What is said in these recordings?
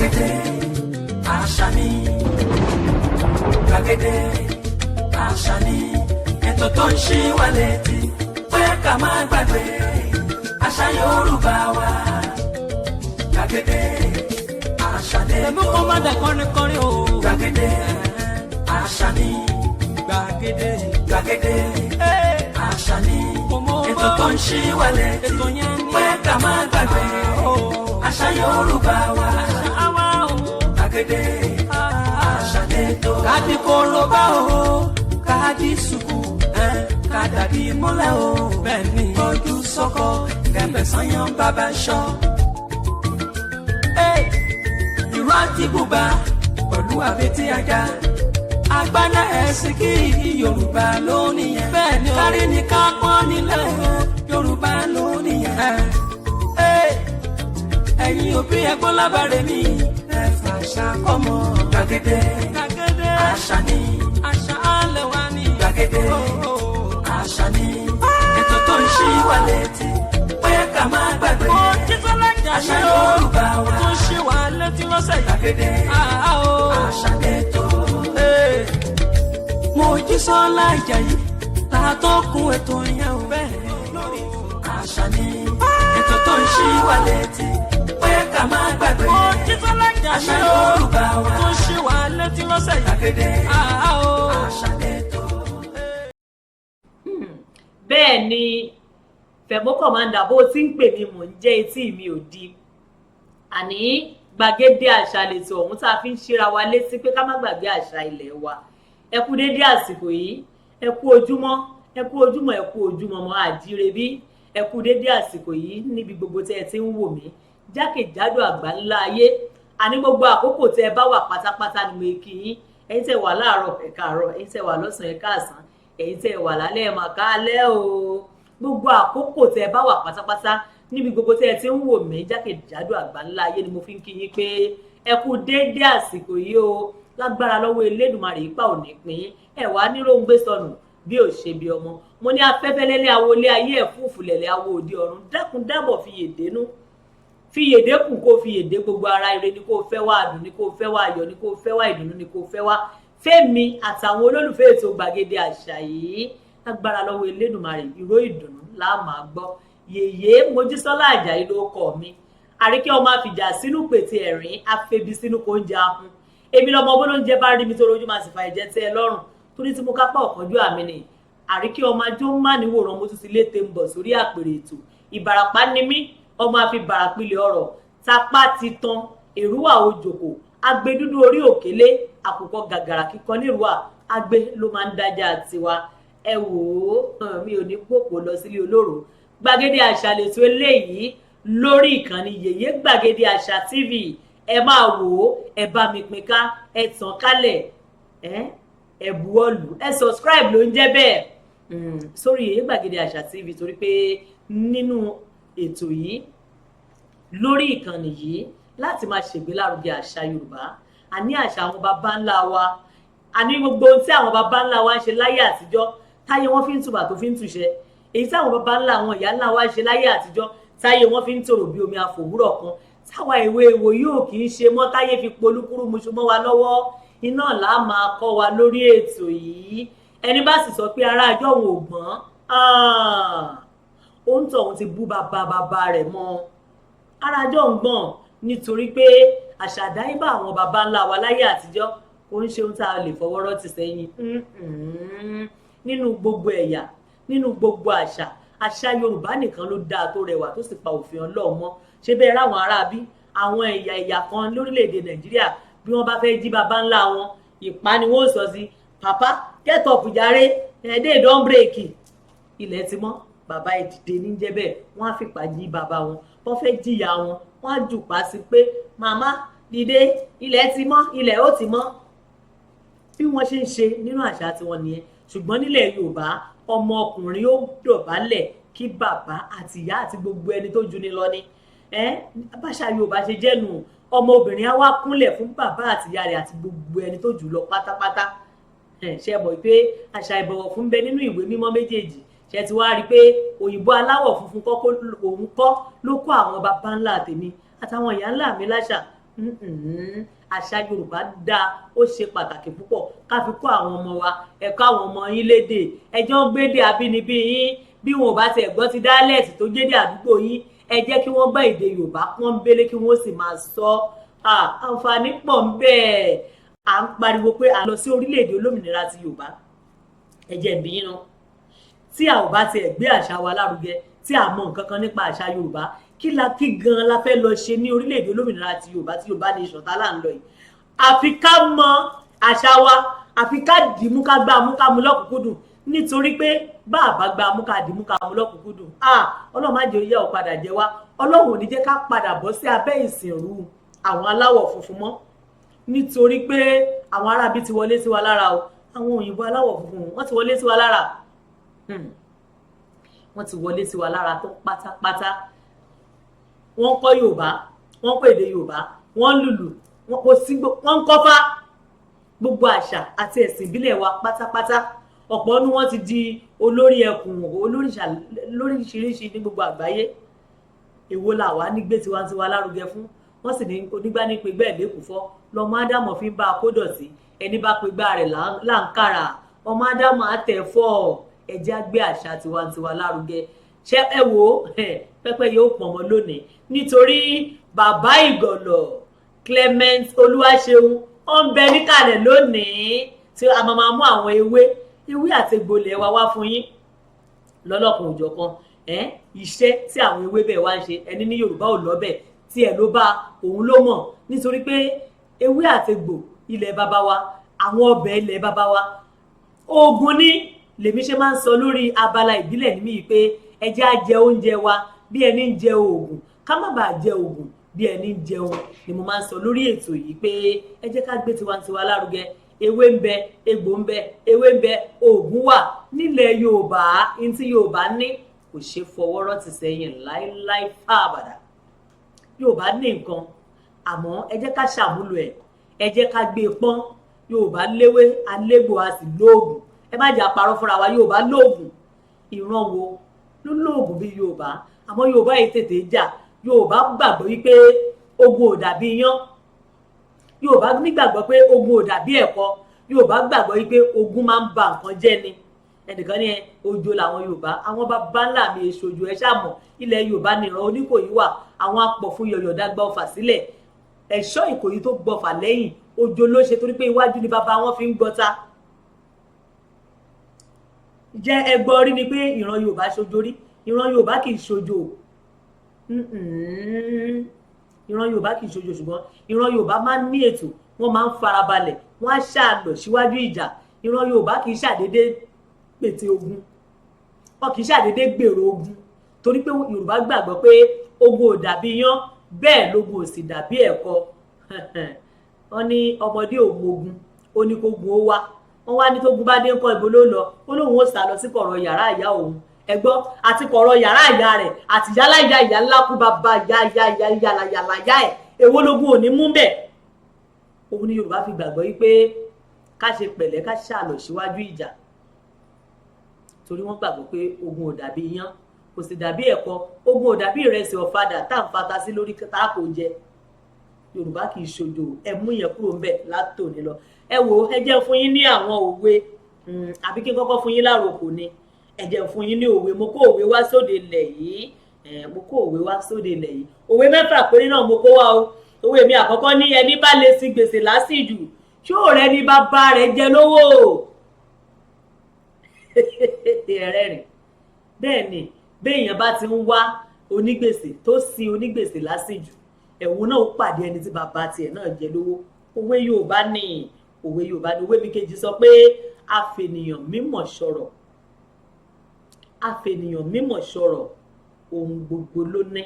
Gbàgede àṣà ni, gbàgede àṣà ni, ètò tó ń ṣí wa létí pé ká má gbàgbé àṣà Yorùbá wa. Gbàgede àṣà Ẹ̀mú lẹ́tọ̀. Kọ́ má dà kọrin kọrin o. Gbàgede àṣà ni. Gbàgede. Gbàgede àṣà ni, ètò tó ń ṣí wa létí Ètò yẹn ni. pé ká má gbàgbé àṣà Yorùbá wa. Àwa o. Gbàgede àṣà lẹ́tọ̀. Káàdì korobá o, káàdì sùkú, kádàdí múlẹ̀ o. Bẹ́ẹ̀ni. Kọjú sọ́kọ kẹfẹ́ sanyán bàbá ṣọ. Ìró àti bùbá pẹ̀lú àbètí ajá. Agbáná ẹ̀sìn kí Yorùbá ló nìyẹn. Bẹ́ẹ̀ni o. Kárí ni ká pọ́n nílẹ̀ o, Yorùbá ló nìyẹn. Ẹ̀yin òbí, ẹ̀gbọ́n lábàárẹ̀ mi, ẹ fàṣà kọ́mọ. Gbàgede Gbàgede àṣà ni. Àṣà alẹ́ wa ni. Gbàgede àṣà ni, ètò tó ń ṣí wa létí pé ká má gbàgbé Mojísọ́lá àṣà Àjàyí o. Yorùbá wa. Tó ń ṣe wá létí lọ́sẹ̀ yìí. Gbàgede àṣà lẹ́tọ̀. Mojísọ́lá Àjàyí látọ́kùn ètò yẹn o. Bẹ́ẹ̀ Lórí àṣà ni, ètò tó ń ṣí wa létí pé ká má gbàgbé Mojísọ́lá àṣà Àjàyí o. Yorùbá wa. Tó ń ṣe wá létí lọ́sẹ̀ yìí. Gbàgede àṣà lẹ́tọ̀. Bẹ́ẹ̀ ni, Fẹ̀mọ́ Commander, bó ti ń pè mí, mò ń jẹ́, etí mi ò di. Àní gbàgede àṣà lètò ọ̀hún tá a fi ń ṣíra wa létí pé ká má gbàgbé àṣà ilẹ̀ wa. Ẹ kú déédé àsìkò yìí, ẹ kú ojúmọ́, ẹ kú ojúmọ́, ẹ kú ojúmọ́ mọ́ àjíire bí. Ẹ kú déédé àsìkò yìí níbi gbogbo tẹ́ ẹ ti ń wò mí jákèjádò àgbáńlá ayé. Àní gbogbo àkókò tẹ́ ẹ bá wà pátápátá ni mo kí yín. Ẹ̀yin tẹ́ wà láàárọ̀, ẹ káàárọ̀. Ẹ̀yin tẹ́ wà lọ́sàn-án, ẹ káàsán. Ẹ̀yin tẹ́ wà lálẹ́, ẹ mà káalẹ́ o. Gbogbo àkókò tẹ́ ẹ bá wà pátápátá níbi gbogbo tẹ́ ẹ ti ń wò mí jákèjádò àgbáńlá ayé ni mo fi ń kí yín pé ẹ kú déédé àsìkò yìí o. Lágbára lọ́wọ́ Elédùmarè, ipa ò ní pín ẹ wá níròǹgbé sọnù bí ò ṣe bí ọmọ. Mo ní afẹ́fẹ́ lẹ́lẹ́ awolé ayé, ẹ̀ fúùfù lẹ̀lẹ́ awo òde ọ̀run. Dákun dábọ̀, fi yèdénú, fi yèdé kù, kó fi yèdé gbogbo ara. Ire ni kó fẹ́ wá, àdùn ni kó fẹ́ wá, ayọ̀ ni kó fẹ́ wá, ìdùnnú ni kó fẹ́ wá fẹ́mi àtàwọn olólùfẹ́ ètò gbàgede àṣà yìí. Lágbára lọ́wọ́ Elédùmarè, ìró ìdùnnú la máa gbọ́. Yèyé Mojísọ́lá Àjàyí ló kọ mi, àríkẹ́ ọmọ àfìjà sínú pètè ẹ̀rín afebi sínú kò ń jẹ ahun. Èmi lọmọ bólóúnjẹ bá rí mi tó rojú máa sì fa ìjẹ tẹ́ ẹ lọ́rùn, torí tí mo kápá ọ̀kánjú àmì ni. Àríkẹ́ ọmọ ajó má níwòrán, mo tún ti lété ń bọ̀ sórí àpèrè ètò. Ìbàràpá ni mí, ọmọ àfi bàràpilẹ̀ ọ̀rọ̀ tapá ti tan èrúwà òjòkó agbẹdúdú orí òkèlé àkùkọ gàgàrà kíkan nírúwà agbe ló máa ń dájà tiwa. Ẹ wò ó, mi ò ní pòpò lọ sílé olóró. Gbàgede àṣà lètò eléyìí lórí ìkànnì Yèyé Gbàgede Àṣà TV. Ẹ máa wò ó, ẹ bá mi pín ká, ẹ tàn kálẹ̀, ẹ buwọ́lù, ẹ subscribe ló ń jẹ́ bẹ́ẹ̀ sórí Yèyé Gbàgede Àṣà TV, torí pé nínú ètò yìí lórí ìkànnì yìí láti máa ṣègbélárugẹ àṣà Yorùbá, àní àṣà àwọn baba ńlá wa, àní gbogbo ohun tí àwọn baba ńlá wa ń ṣe láyé àtijọ́ táyé wọn fi ń tùbà tó fi ń túṣẹ, èyí táwọn baba ńlá, àwọn ìyá ńlá wa ń ṣe láyé àtijọ́ táyé wọn fi ń tòrò bí omi àfòwúrọ̀ kan, táwa ìwé ìwò yóò kì í ṣe mọ́, táyé fi polúkúrú muṣu mọ́ wa lọ́wọ́, iná là á máa kọ́ wa lórí ètò yìí. Ẹni bá sì sọ pé ará àjọ òun ò gbọ́n, òun tó òun ti bú bàbá bàbá rẹ̀ mọ́. Ará àjọ ń gbọ́n, nítorí pé àṣà àdáyébá àwọn baba ńlá wa láyé àtijọ́ kò ń ṣe ohun tá a lè fọwọ́ rọ́ tì sẹ́yìn. Nínú gbogbo ẹ̀yà, nínú gbogbo àṣà, àṣà Yorùbá nìkan ló dáa, tó rẹwà, tó sì pa òfin Ọlọ́run mọ́. Ṣé bẹ́ẹ̀ ráwọn aráabí, àwọn ẹ̀yà ẹ̀yà kan lórílẹ̀‐èdè Nàìjíríà, bí wọ́n bá fẹ́ jí baba ńlá wọn, ìpá ni wọ́n sọ sí, "Papa, get up jàre, day don break, ilẹ̀ ti mọ́, bàbá ẹ̀ dìde." Ní jẹ́ bẹ́ẹ̀, wọ́n á fipá jí bàbá wọn. Wọ́n fẹ́ jìyà wọn, wọ́n á jùpá sí pé, "Màmá, dìde, ilẹ̀ ti mọ́, ilẹ̀ ó ti mọ́." Bí wọ́n ṣe ń ṣe nínú àṣà tiwọn nìyẹn. Ṣùgbọ́n nílẹ̀ Yorùbá, ọmọ ọkùnrin ó dọ̀bálẹ̀ kí bàbá àti ìyá àti gbogbo ẹni tó ju ni lọ ni. Báṣà Yorùbá ṣe jẹ́nu, ọmọ obìnrin á wá kúnlẹ̀ fún bàbá àti ìyá rẹ̀ àti gbogbo ẹni tó jù lọ pátápátá. Ṣe mọ̀ pé àṣà ìbọ̀wọ̀ fún bẹ nínú ìwé mímọ́ méjèèjì? Ṣe ti wá rí i pé òyìnbó aláwọ̀ funfun kọ́, òun kọ́ ló kọ́ àwọn bàbá ńlá tèmi àtàwọn ìyá ńlá mi láṣà? Àṣà Yorùbá dáa, ó ṣe pàtàkì púpọ̀ ká fi kọ́ àwọn ọmọ wa. Ẹ kọ́ àwọn ọmọ yín lédè, ẹjọ́ ń gbédè abínibí yín. Bí wọn ò bá tiẹ̀ gbọ́ ti dialect tó jédè àdúgbò yín, ẹ jẹ́ kí wọ́n gbọ́ èdè Yorùbá pọ́nbélé, kí wọ́n sì máa sọ. Àǹfààní pọ̀ ń bẹ́ẹ̀. À ń pariwo pé à ń lọ sí orílẹ̀-èdè olómìnira ti Yorùbá. Ẹ jẹ́ n bi yín ná, tí a ò bá tiẹ̀ gbé àṣà wa lárugẹ, tí a mọ nǹkan kan nípa àṣà Yorùbá, kí la kí gan la fẹ́ lọ ṣe ní orílẹ̀-èdè olómìnira ti Yorùbá, tí Yorùbá nation tá là ń lọ yìí? Àfi ká mọ àṣà wa, àfi ká dìímú, ká gbá mú, ká mú lọ́kùnkúndùn, nítorí pé bá a bá gbá mú, ká dìímú, ká mú lọ́kùnkúndùn, ah, Ọlọ́run má jẹ́ oyè ọ̀ padà jẹ wá. Ọlọ́run ò ní jẹ́ ká padà bọ́ sí abẹ́ ìsìnrú àwọn aláwọ̀ funfun mọ́, nítorí pé àwọn aráabí ti wọlé sí wa lára o. Àwọn òyìnbó aláwọ̀ funfun, wọ́n ti wọlé sí wa lára, wọ́n ti wọlé sí wa lára tó pátápátá. Wọ́n kọ́ Yorùbá, wọ́n kọ́ èdè Yorùbá, wọ́n lùlù, wọ́n kò sí, wọ́n ń kọ́fá, gbogbo àṣà àti ẹ̀sìn ìbílẹ̀ wa pátápátá. Ọ̀pọ̀ ní wọ́n ti di olórí ẹkùn lóríṣiríṣi ní gbogbo àgbáyé. Èwo la wà ní gbé tiwantiwa lárugẹ fún? Wọ́n sì ní onígbà ní pegbẹ́ ìlẹ́kùn fọ́ lọ́mọ Ádámọ̀ fi ń bá a kó dọ̀tí. Ẹni bá pegbá rẹ̀ láǹkàrà, ọmọ Ádámọ̀ àtẹ̀fọ́. Ẹjẹ́ á gbé àṣà tiwantiwa lárugẹ. Ṣé ẹ wò ó, pẹ́pẹ́ yóò pọ̀ mọ́ lónìí, nítorí bàbá Ìgọ̀lọ̀ Clement Olúwaṣeun ó ń bẹ níkàlẹ̀ lónìí, tí a máa mú àwọn ewé ewé àti egbò ilẹ̀ wa wá fún yín lọ́lọ́kan òjọ̀kan. Iṣẹ́ tí àwọn ewé bẹ́ẹ̀ wá ń ṣe, ẹni ní Yorùbá ò lọ́bẹ̀ tí ẹ̀ ló bá òun ló mọ̀, nítorí pé ewé àti egbò ilẹ̀ bàbá wa, àwọn ọbẹ̀ ilẹ̀ bàbá wa, oògùn ní. Lèmi ṣe máa ń sọ lórí abala ìbílẹ̀ ní mi pé ẹ jẹ́ á jẹ oúnjẹ wa bí ẹni ń jẹ oògùn, ká má bàa jẹ oògùn bí ẹni ń jẹun, ni mo máa ń sọ lórí ètò yìí pé ẹ jẹ́ ká gbé tiwantiwa lárugẹ. Ewé ń bẹ, egbò ń bẹ, ewé ń bẹ, oògùn wà nílẹ̀ Yorùbá. Ní tí Yorùbá ní kò ṣe fọwọ́ rọ́ tì sẹ́yìn láéláé fáàbàdà. Yorùbá ní nǹkan, àmọ́ ẹ jẹ́ ká ṣàmúlò ẹ̀, ẹ jẹ́ ká gbé e pọ́n. Yorùbá léwé, alégbò, a sì lóògùn. Ẹ má jẹ́ àparọ́ fúnra wa, Yorùbá lóògùn. Ìran wo ló lóògùn bí Yorùbá? Àmọ́ Yorùbá yìí tètè jà. Yorùbá gbàgbọ́ wípé ogun ò dàbí iyán. Yorùbá nígbàgbọ́ pé ogun ò dàbí ẹ̀kọ. Yorùbá gbàgbọ́ wípé ogun máa ń ba nǹkan jẹ́ ni. Ẹnìkan ní ojo làwọn Yorùbá, àwọn bàbá ńlá mi èṣojú. Ẹ ṣàmọ̀, ilẹ̀ Yorùbá nìran Oníkòyí wà, àwọn apọ̀ fún yọ̀yọ̀ dágbà ọfà sílẹ̀, ẹ̀ṣọ́ Ìkòyí tó gbọfà lẹ́yìn ojo ló ṣe, torí pé iwájú ni bàbá wọn fi ń gbọ́ta jẹ́. Ẹgbọ́ rí ni pé ìran Yorùbá ṣojo rí? Ìran Yorùbá kì í ṣojo, ìran Yorùbá kì í ṣojo, ṣùgbọ́n ìran Yorùbá máa ń ní ètò, wọ́n máa ń farabalẹ̀, wọ́n á ṣàlọ̀ síwájú ìjà. Ìran Yorùbá kì í ṣàdédé pète ogun, wọn kì í ṣàdédé gbèrò ogun, torí pé Yorùbá gbàgbọ́ pé ogun ò dàbí iyán, bẹ́ẹ̀ lógun ò sì dàbí ẹ̀kọ. Wọ́n ní ọmọdé ò mogun, ó ní kógun ó wá. Wọ́n wá ní tógun bá dé ńkọ́, ibo ló lọ? Ó lóun ó sá lọ sí kọ̀rọ̀ yàrá ìyá òun. Ẹ gbọ́, àti kọ̀rọ̀ yàrá ìyá rẹ̀ àti yálà ìyá ìyá ńlá kú bàbá ìyá ìyá ìyá ìyá yàlà ìyá ẹ̀, èwo lógun ò ní mú bẹ́ẹ̀? Òun ni Yorùbá fi gbàgbọ́ wípé ká ṣe pẹ̀lẹ́, ká ṣàlọ̀ síwájú ìjà, torí wọ́n gbàgbọ́ pé ogun ò dàbí iyán, kò sì dàbí ẹ̀kọ, ogun ò dàbí ìrẹsì ọ̀fadà tá à ń fata sí lórí tá a kò jẹ. Yorùbá kì í ṣojo. Ẹ mú yẹn kúrò ńbẹ̀ látòní lọ. Ẹ wò, ẹ jẹ́ fún yín ní àwọn òwe, àbí kí n kọ́kọ́ fún yín láròkò ni? Ẹ jẹ́ fún yín ní òwe. Mo kó òwe wá sóde ilẹ̀ yìí, mo kó òwe wá sóde ilẹ̀ yìí. Òwe 6 péré náà mo kó wá o. Òwe mi àkọ́kọ́ ní: ẹni bá lè sin gbèsè lásìjù, ṣó rẹ ni bàbá rẹ̀ jẹ lówó? Ẹrẹ́rìn. Bẹ́ẹ̀ ni, béèyàn bá ti ń wá onígbèsè tó sin onígbèsè lásìjù, ẹ̀wọ̀n náà ó pàdé ẹni tí bàbá tiẹ̀ náà jẹ lówó. Òwe Yorùbá ní, òwe Yorùbá ní. Òwe mi kejì sọ pé àfẹnìyàn mímọ̀ sọ̀rọ̀, àfẹnìyàn mímọ̀ sọ̀rọ̀, ohun gbogbo ló ní.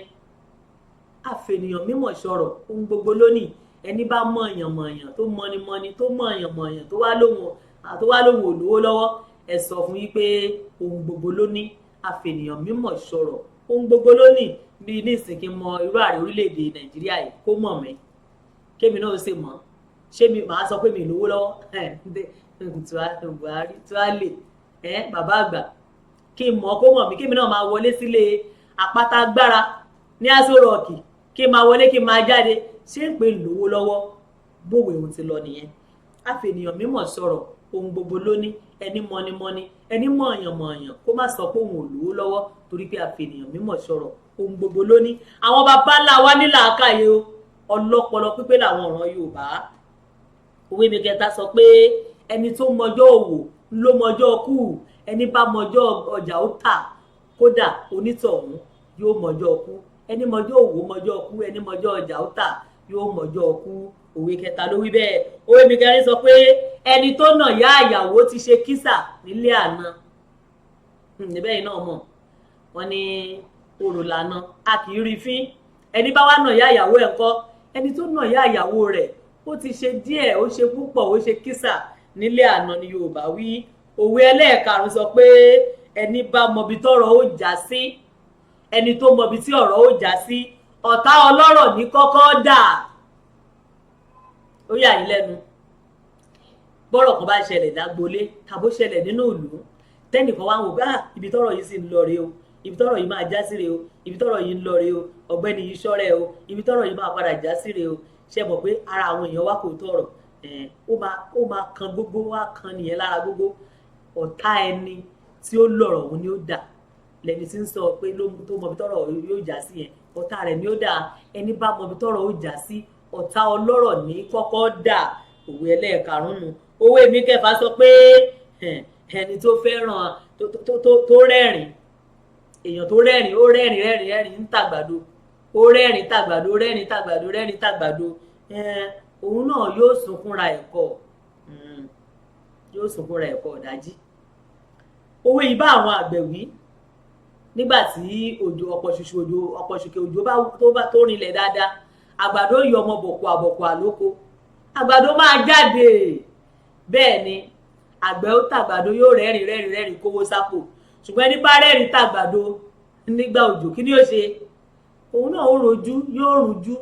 Àfẹnìyàn mímọ̀ sọ̀rọ̀, ohun gbogbo ló ní. Ẹni bá mọ̀ọ̀yàn mọ̀ọ̀yàn, tó mọ̀nimọ̀ni, tó mọ̀ọ̀yàn mọ̀ọ̀yàn, tó wá lóhùn olówó lọ́wọ́, ẹ sọ fún yín pé ohun gbogbo ló ní. Àfẹnìyàn mímọ̀ sọ̀rọ̀, ohun gbogbo ló ní. Bí nísìnyí, kí n mọ irú ààrẹ orílẹ̀-èdè Nàìjíríà yìí, kó mọ̀ mí, kémi náà ṣe mọ̀, ṣé mi màá sọ pé mi lówó lọ́wọ́? Buhari tuale bàbá àgbà, kí n mọ̀, kó mọ̀ mí, kémi náà máa wọlé sílé àpáta agbára ní Aso Rock, kí n máa wọlé, kí n máa jáde. Ṣé ń pè lówó lọ́wọ́? Bówe òun ti lọ nìyẹn. Àfẹnìyàn mímọ̀ sọ̀rọ̀ ohun gbogbo lóní. Ẹni mọ́nimọ́ni, ẹni mọ̀ọ̀yàn-mọ̀ọ̀yàn, kó má sọ pé òun ò lówó lọ́wọ́, torí pé àfẹnìyàn mímọ̀ sọ̀rọ̀ ohun gbogbo lóní. Àwọn baba ńlá wa ní làákàyè o, ọlọ́pọlọ pípé làwọn ọ̀ràn Yorùbá. Òwe mi kẹta sọ pé ẹni tó mọjọ́ òwò ló mọjọ́ kú. Ẹni bá mọjọ́ ọjà ó tà, kódà onítọ̀hún yóò mọjọ́ kú. Ẹni mọjọ́ òwò mọjọ́ kú, ẹni mọjọ́ ọjà ó tà yóò mọjọ́ kú. Òwe kẹta ló wí bẹ́ẹ̀. Òwe mi kẹrin sọ pé ẹni tó nà yá àyàwó ti ṣe kísà nílé àná. Níbẹ̀ yìí náà mọ̀ wọ́n ní orò lànà, a kì í rí fín. Ẹni bá wá nà yá àyàwó ẹ̀ ńkọ́? Ẹni tó nà yá àyàwó rẹ̀, ó ti ṣe díẹ̀, ó ṣe púpọ̀, ó ṣe kísà nílé àná ni Yorùbá wí. Òwe ẹlẹ́ẹ̀karùn sọ pé ẹni bá mọbi tọ́rọ̀ ó já sí, ẹni tó mọbi tí ọ̀rọ̀ ó já sí, ọ̀tá ọlọ́rọ̀ ní kọ́kọ́ dà. Ó yà yín lẹ́nu, bọ́rọ̀ kan bá ṣẹlẹ̀ lágbolé tàbó ṣẹlẹ̀ nínú ìlú, tẹ́nìkan wá ń wò pé ah, ibi tọ́rọ̀ yìí sì ń lọ rèé o, ibi tọ́rọ̀ yìí máa já sí rèé o, ibi tọ́rọ̀ yìí ń lọ rèé o, ọ̀gbẹ́ni yìí ṣọ́rẹ́ o, ibi tọ́rọ̀ yìí máa padà já sí rèé o. Ṣe mọ̀ pé ara àwọn èèyàn wa kò tọ̀rọ̀, ó máa kan gbogbo wa kan nìyẹn lára gbogbo. Ọ̀tá ẹni tí ó lọ̀rọ̀ òun ni ó dà. Lẹni tí ń sọ pé tó mọbi tọ́rọ̀ yóò já sí yẹn, ọ̀tá rẹ̀ ni ó dà. Ẹni bá mọbi tọ́rọ̀ ó já sí, ọ̀tá ọlọ́rọ̀ ní kọ́kọ́ dà. Òwe ẹlẹ́ẹ̀karùn-ún. Òwe mi kẹfà sọ pé ẹni tó fẹ́ràn tó rẹ́rìn, èèyàn tó rẹ́rìn, ó rẹ́rìn rẹ́rìn rẹ́rìn ń tàgbàdo, ó rẹ́rìn tàgbàdo, rẹ́rìn tàgbàdo, rẹ́rìn tàgbàdo, òun náà yóò sunkún ra ẹ̀kọ́, yóò sunkún ra ẹ̀kọ́ ọ̀dájí. Òwe yìí bá àwọn àgbẹ̀ wí nígbà tí òjò ọ̀pọ̀ ṣùṣù, òjò ọ̀pọ̀ ṣùkẹ́, òjò bá tó rinlẹ̀ dáadáa, àgbàdo yọ ọmọ bọ̀kọ̀ àbọ̀kọ̀ àlóko, àgbàdo máa jáde. Bẹ́ẹ̀ ni àgbẹ̀ ó tàgbàdo, yóò rẹ́rìn rẹ́rìn rẹ́rìn kówó sápò. Ṣùgbọ́n ẹni bá rẹ́rìn tàgbàdo nígbà òjò, kí ni yóò ṣe? Òun náà ó rojú, yóò rújú,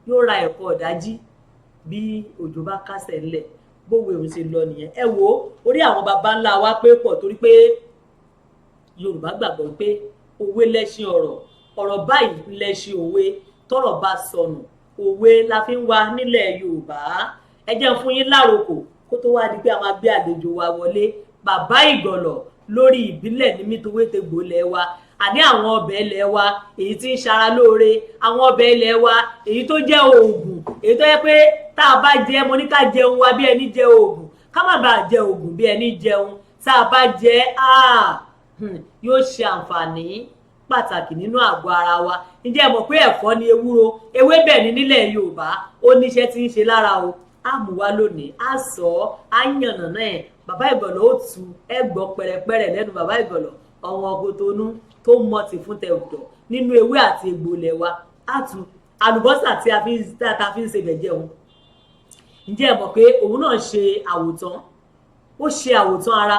yóò ra ẹ̀kọ́ ọ̀dájí bí òjò bá kásẹ̀ ńlẹ̀. Bówe òun ṣe lọ nìyẹn. Ẹ wo orí àwọn baba ńlá wa pé pọ̀, torí pé Yorùbá gbàgbọ́ pé òwe lẹ́ṣin ọ̀rọ̀, ọ̀rọ̀ báyìí lẹ́ṣin òwe. Tọ́rọ̀ bá sọnù, òwe la fi ń wá nílẹ̀ Yorùbá. Ẹ jẹ́ n fún yín láròkò kó tó wá di pé a máa gbé àlejò wa wọlé, Bàbá Ìgànlọ̀, lórí ìbílẹ̀ ní mítowétegbò ilẹ̀ wa. Àní àwọn ọbẹ̀ ilẹ̀ wa èyí tí ń ṣara lóore, àwọn ọbẹ̀ ilẹ̀ wa èyí tó jẹ́ oògùn, èyí tó yẹ pé tá a bá jẹ, mo ní ká jẹun wa bí ẹni jẹ oògùn, ká má bàa jẹ oògùn bí ẹni jẹun. Tá a bá jẹ, yóò ṣe àǹfààní pàtàkì nínú àgọ́ ara wa. Ǹjẹ́ ẹ mọ̀ pé ẹ̀fọ́ ni ewúro, ewébẹ̀ ni nílẹ̀ Yorùbá, ó níṣẹ́ tí ń ṣe lára o? Á mú wá lónìí, á sọ ọ́, á yànnàná ẹ̀. Bàbá Ìgànlọ̀ ó tu ẹ gbọ́ pẹ̀rẹ̀pẹ̀rẹ̀ lẹ́nu Bàbá Ìgànlọ̀, ọ̀wọ́n Kòtónú tó mọ̀ tì fún tẹ ọ̀dọ̀ nínú ewé àti egbò ilẹ̀ wa. Á tu àlùbọ́sà tí a fi ń ṣe bẹ̀ jẹun. Ǹjẹ́ ẹ mọ̀ pé òun náà ṣe àwòtán? Ó ṣe àwòtán ara.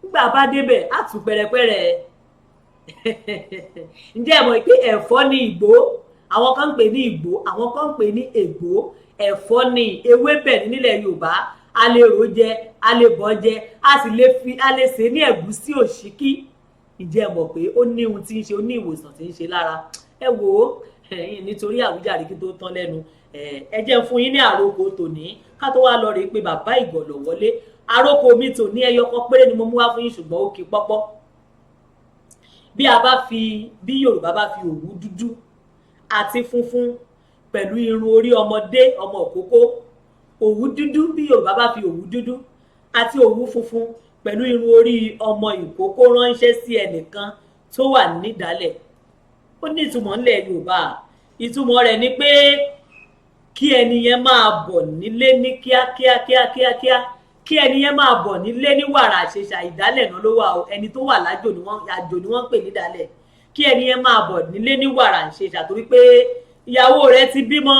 Nígbà bá débẹ̀, á tu pẹ̀rẹ̀pẹ̀rẹ̀. Ǹjẹ́ ẹ mọ̀ pé ẹ̀fọ́ ni ìgbó? Àwọn kan ń pè ní ìgbó, àwọn kan ń pè ní ègbó. Ẹ̀fọ́ ni, ewébẹ̀ ní nílẹ̀ Yorùbá. A lè rò jẹ, a lè bọ̀ jẹ, a sì lè fi, a lè sè ní ẹ̀gúsí òṣìkí. Ǹjẹ́ ẹ mọ̀ pé ó ní ohun tí ń ṣe, ó ní ìwòsàn tí ń ṣe lára? Ẹ wò ó, ẹ̀yin nítorí àwíjàre kí tó tán lẹ́nu, ẹ jẹ́ n fún yín ní àròkọ tòní ká tó wá lọ rèé pé Bàbá Ìgànlọ̀ wọlé. Àròkọ mi tòní, ẹyọ kan péré ni mo mú wá fún yín, ṣùgbọ́n ó kí pọ́pọ́. Bí a bá fi, bí Yorùbá bá fi òwú dúdú àti funfun pẹ̀lú irun orí ọmọdé, ọmọ òkókó, òwú dúdú, bí Yorùbá bá fi òwú dúdú àti òwú funfun pẹ̀lú irun orí ọmọ ìkókó ránṣẹ́ sí ẹnìkan tó wà nídàálẹ̀, ó ní ìtumọ̀ ńlẹ̀ Yorùbá. Ìtumọ̀ rẹ̀ ni pé kí ẹni yẹn máa bọ̀ nílé ní kíákíá kíákíá, kí ẹni yẹn máa bọ̀ nílé ní wàrà àṣeṣà. Ìdálẹ̀ náà ló wà o. Ẹni tó wà lájò ni wọ́n, àjò ni wọ́n ń pè nídàálẹ̀. Kí ẹni yẹn máa bọ̀ nílé ní wàrà àṣeṣà, torí pé ìyàwó rẹ̀ ti bímọ.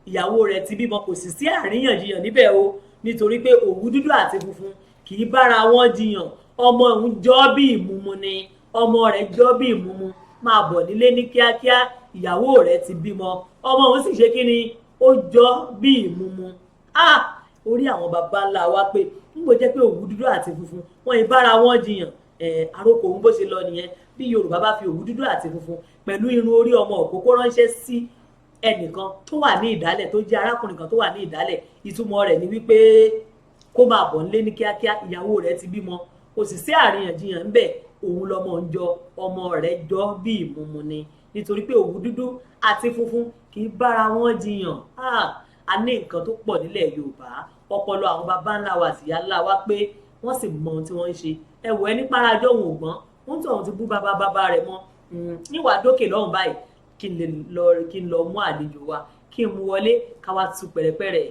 Ìyàwó rẹ̀ ti bímọ, kò sì sí àríyànjiyàn níbẹ̀ o, nítorí pé òwú dúdú àti funfun kì í bára wọn jiyàn. Ọmọ òun jọ bí ìmumu ni, ọmọ rẹ̀ jọ bí ìmumu. Máa bọ̀ nílé ní kíákíá, ìyàwó rẹ̀ ti bímọ, ọmọ òun sì ṣe kí ni, ó jọ bí ìmumu. Ah, orí àwọn baba ńlá wa pé ń bò jẹ́ pé òwú dúdú àti funfun wọn ì bára wọn jiyàn. Àròkọ òun bó ṣe lọ nìyẹn. Bí Yorùbá bá fi òwú dúdú àti funfun pẹ̀lú irun orí ọmọ òkókó ránṣẹ́ sí Ẹnìkan tó wà ní ìdálẹ̀, tó jẹ́ arákùnrin kan tó wà ní ìdálẹ̀, ìtumọ̀ rẹ̀ ni wípé kó máa bọ̀ nílé ní kíákíá, ìyàwó rẹ̀ ti bímọ. Kò sì sí àríyànjiyàn ńbẹ̀, òun lọmọ ń jọ, ọmọ rẹ̀ jọ bí ìmúmu ni, nítorí pé òwú dúdú àti funfun kì í bára wọn jiyàn. A ní nǹkan tó pọ̀ nílẹ̀ Yorùbá. Ọpọlọ àwọn baba ńlá wa àti ìyá ńlá wa pé, wọ́n sì mọ ohun tí wọ́n ń ṣe. Ẹ wò, ẹni parajọ òun ò gbọ́n, wọ́n tó òun ti bú bàbá bàbá rẹ̀ mọ́ níwàá dókè lọ́hùn báyìí. Kí n lè lọ, kí n lọ mú àlejò wa, kí n mú wọlé, ká wá tú pẹ̀rẹ̀pẹ̀rẹ̀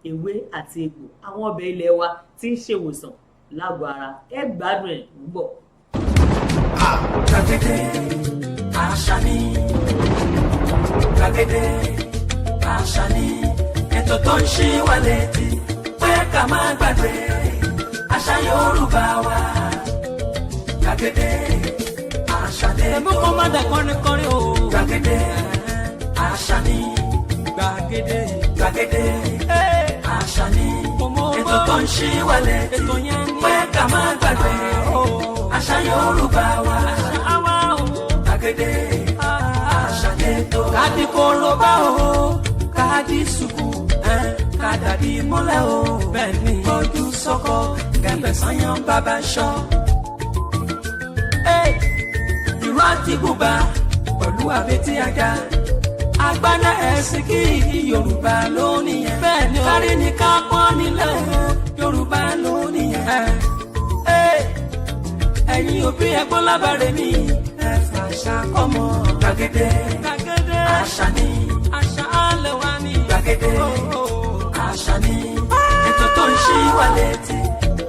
ewé àti egbò, àwọn ọbẹ̀ ilé wa tí ń ṣèwòsàn lágọ̀ọ́ ara. Ẹ gbádùn ẹ̀ ń bọ̀. Gbàgede àṣà ni, gbàgede àṣà ni, ètò tó ń ṣí wa létí pé ká má gbàgbé àṣà Yorùbá wa. Gbàgede àṣà ni. Ẹ̀mú kó má dà kọrin kọrin o. Gbàgede àṣà ni. Gbàgede. Gbàgede àṣà ni, ètò tó ń ṣí wa létí Ètò yẹn ni. pé ká má gbàgbé àṣà Yorùbá wa. Àṣà wa o. Gbàgede àṣà lètò. Káàdì koroba o, káàdì sùkú, kádàdí mọ́lẹ̀ o. Bẹ́ẹ̀ni, Kọjú sọ́kọ kẹ̀mbẹ̀ sanyán bàbá ṣọ́. Ìró àti bùbá pẹ̀lú àbètí ajá. Agbáná ẹ̀sìn kí Yorùbá ló nìyẹn. Bẹ́ẹ̀ni o. Kárí ni ká pọ́n nílẹ̀, Yorùbá ló nìyẹn. Ẹ̀yin òbí, ẹ̀gbọ́n lábàárẹ̀ mi, ẹ fàṣà kọ́mọ. Gbàgede Gbàgede àṣà ni. Àṣà alẹ́ wa ni. Gbàgede àṣà ni, ètò tó ń ṣí wa létí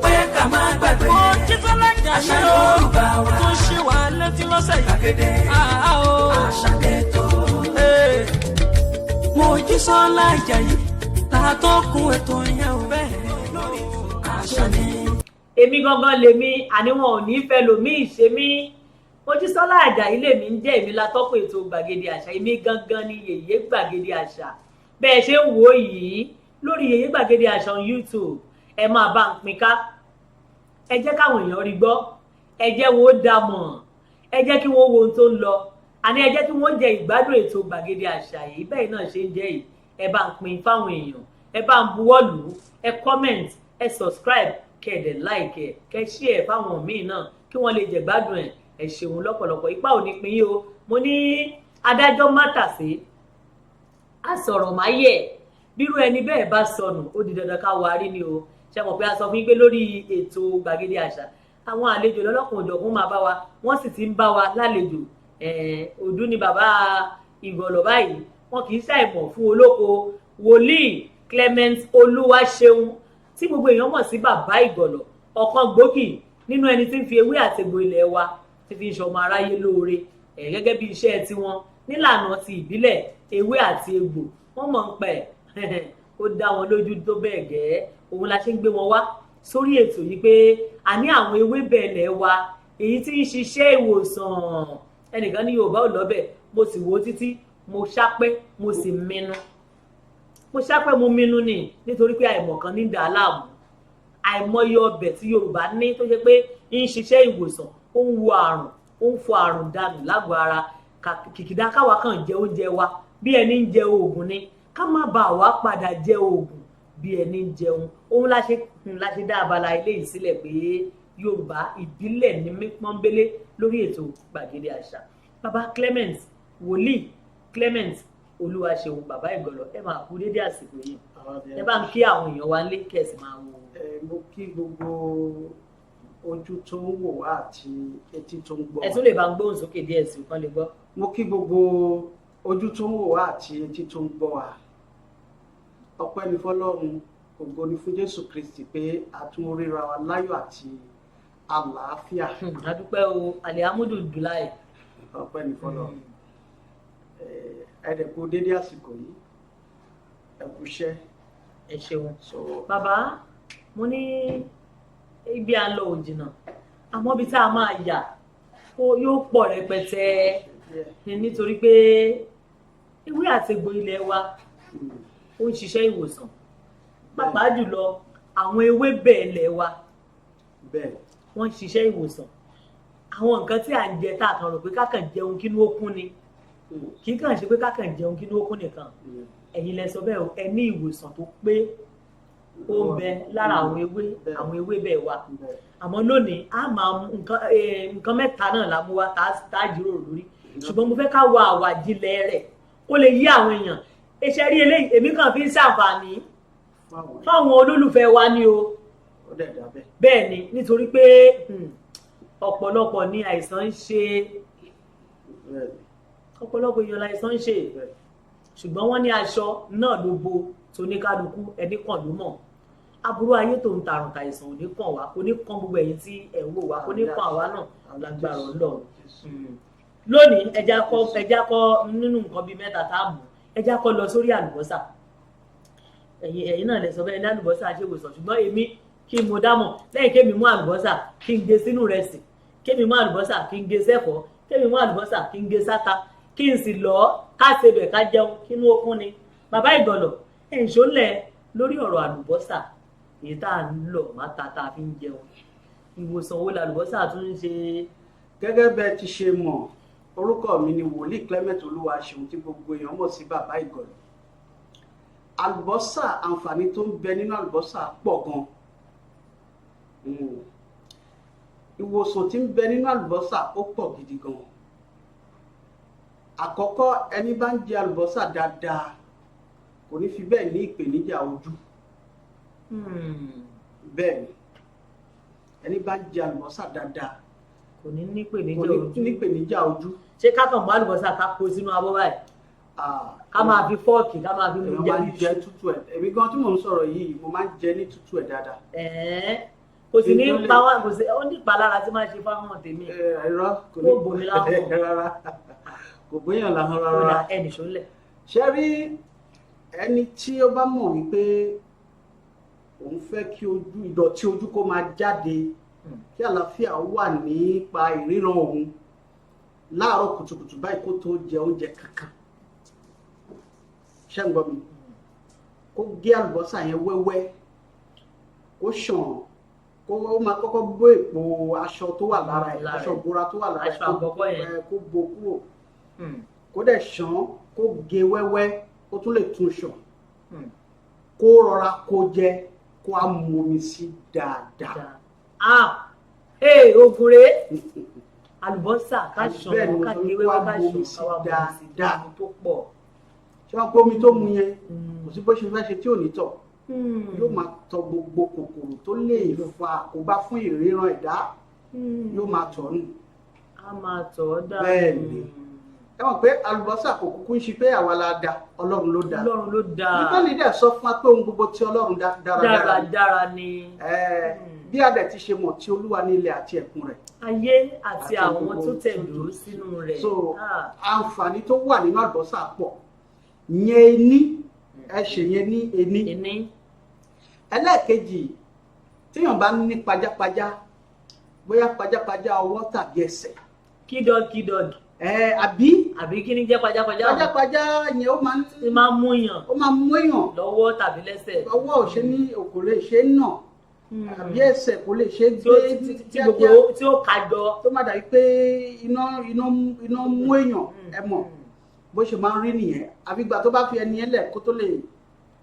pé ká má gbàgbé Mojísọ́lá àṣà Àjàyí o. Yorùbá wa. Tó ń ṣe wà létí lọ́sẹ̀ yìí. Gbàgede Ah, o. àṣà lètò. Mojísọ́lá Àjàyí ta tó kún ètò yẹn o. Bẹ́ẹ̀ Lórí àṣà ni. Èmi gangan lèmi, àní wọn ò ní fẹ́ lòmíì ṣe mí. Mojísọ́lá Àjàyí lèmi ń jẹ́, èmi látọ́kùn ètò Gbàgede Àṣà. Èmi gangan ni yèyé Gbàgede Àṣà. Bẹ́ẹ̀ ṣe ń wò ó yìí lórí Yèyé Gbàgede Àṣà on YouTube, ẹ máa bá ń pín ká, ẹ jẹ́ káwọn èèyàn rí gbọ́, ẹ jẹ́ wọn ó dá mọ̀, ẹ jẹ́ kí wọ́n wo ohun tó ń lọ, àní ẹ jẹ́ kí wọ́n jẹ ìgbádùn ètò Gbàgede Àṣà yìí. Bẹ́ẹ̀ náà ṣe ń jẹ́ yìí, ẹ bá ń pín fáwọn èèyàn, ẹ bá ń buwọ́ lù ú, ẹ comment, ẹ subscribe, kẹ́ ẹ dẹ̀ like ẹ, kẹ́ ẹ share fáwọn míì náà kí wọ́n lè jẹ gbádùn ẹ̀. Ẹ ṣeun lọ́pọ̀lọpọ̀, ipa ò ní pín yín o. Mo ní adájọ́ mátàsé asọ̀rọ̀máyẹ̀, bírú ẹni bẹ́ẹ̀ bá sọnù, ó di dandan ká wá rí ni o. Ṣe mọ̀ pé a sọ fún yín pé lórí ètò Gbàgede Àṣà, àwọn àlejò lọ́lọ́kan òjọ̀kan máa bá wa, wọ́n sì ti ń bá wa lálejò. Ọdún ni bàbá Ìgọ̀lọ̀ báyìí, wọn kì í ṣàìmọ̀ fún olóko. Wòlíì Clement Olúwaṣeun, tí gbogbo èèyàn mọ̀ sí Bàbá Ìgọ̀lọ̀, ọ̀kan gbòógì nínú ẹni tí ń fi ewé àtegbò ilẹ̀ wa tí fi ń ṣọmọ aráyé lóore ẹ̀ gẹ́gẹ́ bí iṣẹ́ tiwọn nílànà ti ìbílẹ̀, ewé àti egbò, wọ́n mọ̀ ń pẹ̀, ó dá wọn lójú tó bẹ́ẹ̀ gẹ́. Òun la ṣe ń gbé wọn wá sórí ètò yìí pé a ní àwọn ewébẹ̀ ilẹ̀ wa èyí tí ń ṣiṣẹ́ ìwòsàn. Ẹnìkan ní Yorùbá ò lọ́bẹ̀, mo sì wò ó títí, mo ṣápẹ́, mo sì minú, mo ṣápẹ́, mo minú ni, nítorí pé àìmọ̀kan ní dà á láàmú. Àìmọye ọbẹ̀ tí Yorùbá ní tó ṣe pé ń ṣiṣẹ́ ìwòsàn, ó ń wo àrùn, ó ń fọ àrùn dànù lágọ̀ọ́ ara. Kìkìdá káwa kàn jẹ oúnjẹ wa bí ẹni ń jẹ oògùn ni, ká má bàa wá padà jẹ oògùn bí ẹni ń jẹun. Òun la ṣe dá abala ilé yìí sílẹ̀ pé Yorùbá ìbílẹ̀ ní mí pọ́nbélé lórí ètò Gbàgede Àṣà. Bàbá Clement, Wòlíì Clement Olúwaṣeun, Bàbá Ìgọ̀lọ̀, ẹ máa kú dédé àsìkò yìí. Ẹ bá ń kí àwọn èèyàn wa nílé, kẹ́ ẹ sì máa wo. Mo kí gbogbo ojú tó ń wò wá àti etí tó ń gbọ́ Ẹ wá. tún lè bá ń gbóhùn sókè díẹ̀ sí kán lè gbọ́. Mo kí gbogbo ojú tó ń wò wá àti etí tó ń gbọ́ wá. Ọpẹ́ ni fọ́lọ́run, ògo ni fún Jésù Kristi pé a tún ríra wa láyọ̀ àti àlàáfíà. A dúpẹ́ o, alihamudulilayi. Ọpẹ́ ni fọ́lọ́run. Ẹ dẹ̀ kú dédé àsìkò yìí, ẹ kú iṣẹ́. Ẹ ṣeun. So Bàbá, mo ní ibi à ń lọ ò jìnnà, àmọ́ ibi tá a máa yà yóò pọ̀ rẹpẹtẹ, nítorí pé ewé àtegbò ilẹ̀ wa ó ń ṣiṣẹ́ ìwòsàn, pàápàá jùlọ àwọn ewébẹ̀ ilẹ̀ wa. Wọ́n ń ṣiṣẹ́ ìwòsàn. Àwọn nǹkan tí à ń jẹ tá a kàn rò pé ká kàn jẹun kínú ó kún ni. Kì í kàn ṣe pé kákan jẹun kí ní ó kún nìkan. Ẹ̀yin lẹ sọ bẹ́ẹ̀ o, ẹ ní ìwòsàn tó pé ó ń bẹ lára àwọn ewé, àwọn ewé bẹ́ẹ̀ wa. Àmọ́ lónìí a máa mú nǹkan, nǹkan mẹ́ta náà la mú wá tá a jíròrò lórí, ṣùgbọ́n mo fẹ́ ká wo àwàjílẹ̀ rẹ̀ kó lè yí àwọn èèyàn. Iṣẹ́ rí eléyìí, èmi kàn fi ń ṣàǹfààní fáwọn olólùfẹ́ wa ni o. Bẹ́ẹ̀ ni, nítorí pé ọ̀pọ̀lọpọ̀ ni àìsàn ń ṣe, ọ̀pọ̀lọpọ̀ èèyàn láìsàn ń ṣe, ṣùgbọ́n wọ́n ní aṣọ náà ló bo tóníkálukú, ẹni kàn ló mọ̀. Aburú ayé tó ń tarùn tàìsàn ò ní kàn wá, kò ní kàn gbogbo ẹ̀yin tí ẹ̀ ń wò wá, kò ní kàn àwa náà lágbára Ọlọ́run. Lónìí ẹja kọ́ nínú nǹkan bíi mẹ́ta tá a mú, ẹja kọ́ lọ sórí àlùbọ́sà. Ẹ̀yin náà lè sọ bẹ́ẹ̀ ní àlùbọ́sà ṣe wòsàn, ṣùgbọ́n èmi kí n mo dámọ̀ lẹ́yìn kémi mú àlùbọ́sà kí n gé sínú rẹsì, kémi mú àlùbọ́sà kí n gé sẹ́fọ̀ọ́, kémi mú àlùbọ́sà kí n gé sáta, kí n sì lọ ká sebẹ̀ ká jẹun kínú okun ni. Bàbá Ìgànlọ̀, ẹ̀ ń ṣólẹ̀ lórí ọ̀rọ̀ àlùbọ́sà èyí tá à ń lọ má ta tá a fi ń jẹun. Ìwòsàn wo làlùbọ́sà tún ń ṣe? Gẹ́gẹ́ bẹ́ẹ̀ ti ṣe mọ̀, orúkọ mi ni Wòlíì Clement Olúwaṣeun tí gbogbo èèyàn mọ̀ sí Bàbá Ìgànlọ̀. Àlùbọ́sà, àǹfààní tó ń bẹ nínú àlùbọ́sà pọ̀ gan. Ìwòsàn tí ń bẹ nínú àlùbọ́sà ó pọ̀ gidi gan. Àkọ́kọ́, ẹni bá ń jẹ àlùbọ́sà dáadáa kò ní fi bẹ́ẹ̀ ní ìpèníjà ojú. Bẹ́ẹ̀ ni, ẹni bá ń jẹ àlùbọ́sà dáadáa kò ní nípèníjà ojú. Ṣé ká kàn mú àlùbọ́sà ká kó sínú abọ́ báyìí, ká máa fi fọ́ọ̀kì ká máa fi mú jẹ? Máa ń jẹ tútù ẹ̀. Èmi gan tí mò ń sọ̀rọ̀ yìí, mo máa ń jẹ ní tútù ẹ̀ dáadáa. Kò sì ní pa wá, kò sí ó ní ìpalára tí máa ṣe fáwọn tèmi. Irọ́, kò ní bomi láwọn rárá, kò gbéyàn láwọn rárá. Ẹnì sólẹ̀. Ṣé rí ẹni tí ó bá mọ̀ wípé òun fẹ́ kí ojú ìdọ̀tí ojú kó máa jáde, kí àlàáfíà wà nípa ìríran òun láàárọ̀ kùtùkùtù báyìí kó tó jẹ oúnjẹ kankan, ṣé ń gbọ́ mi, kó gé àlùbọ́sà yẹn wẹ́wẹ́, kó ṣàn, kó ó máa kọ́kọ́ bó èpo aṣọ tó wà lára ẹ̀, aṣọ ìbora tó wà lára ẹ̀, kó bo kúrò, kó dẹ̀ ṣàn, kó gé wẹ́wẹ́, ó tún lè tún ṣàn, kó rọra kó jẹ, kó á mu omi sí dáadáa. Ogun rèé, àlùbọ́sà ká ṣàn, ká gé wẹ́wẹ́, ká ṣàn, ká wá mu omi sí dáadáa tó pọ̀. Ṣé wọn pé omi tó mu yẹn kò sí bó ṣe fẹ́ ṣe tí ò ní tọ̀, yóò máa tọ̀ gbogbo kòkòrò tó lè fa àkóbá fún ìríran ẹ̀dá, yóò máa tọ̀ nù. A máa tọ̀ ọ́ dànù. Bẹ́ẹ̀ ni, ẹ mọ̀ pé àlùbọ́sà kò kúkú ń ṣe pé àwa la dá, Ọlọ́run ló dá. Ọlọ́run ló dá. Bíbélì dẹ̀ sọ fún wa pé ohun gbogbo tí Ọlọ́run dá dáradára dáradára ni. Bí a dẹ̀ ti ṣe mọ̀ tí Olúwa ní ilẹ̀ àti ẹ̀kún rẹ̀. Ayé àti àwọn tó tẹ̀dó sínú rẹ̀. So àǹfààní tó wà nínú àlùbọ́sà pọ̀. Yẹn ní ẹ ṣe yẹn ní ení. Ẹlẹ́ẹ̀kejì, téèyàn bá ní pajápajá, bóyá pajápajá ọwọ́ tàbí ẹsẹ̀. Kídọ̀kídọ̀. Àbí. Àbí kí ni jẹ́ pajápajá? Pajápajá yẹn ó máa ń. Ó máa ń mú èèyàn. Ó máa ń mú èèyàn. Lọ́wọ́ tàbí lẹ́sẹ̀. Ọwọ́ ò ṣe ní kò lè ṣe é nà. Àbí ẹsẹ̀ kò lè ṣe é gbé kíákíá. Tí ó kájọ. Tó má dàbí pé iná mú èèyàn, ẹ mọ̀ bó ṣe máa ń rí nìyẹn. Àbí ìgbà tó bá fi ẹni yẹn lẹ̀ kó tó lè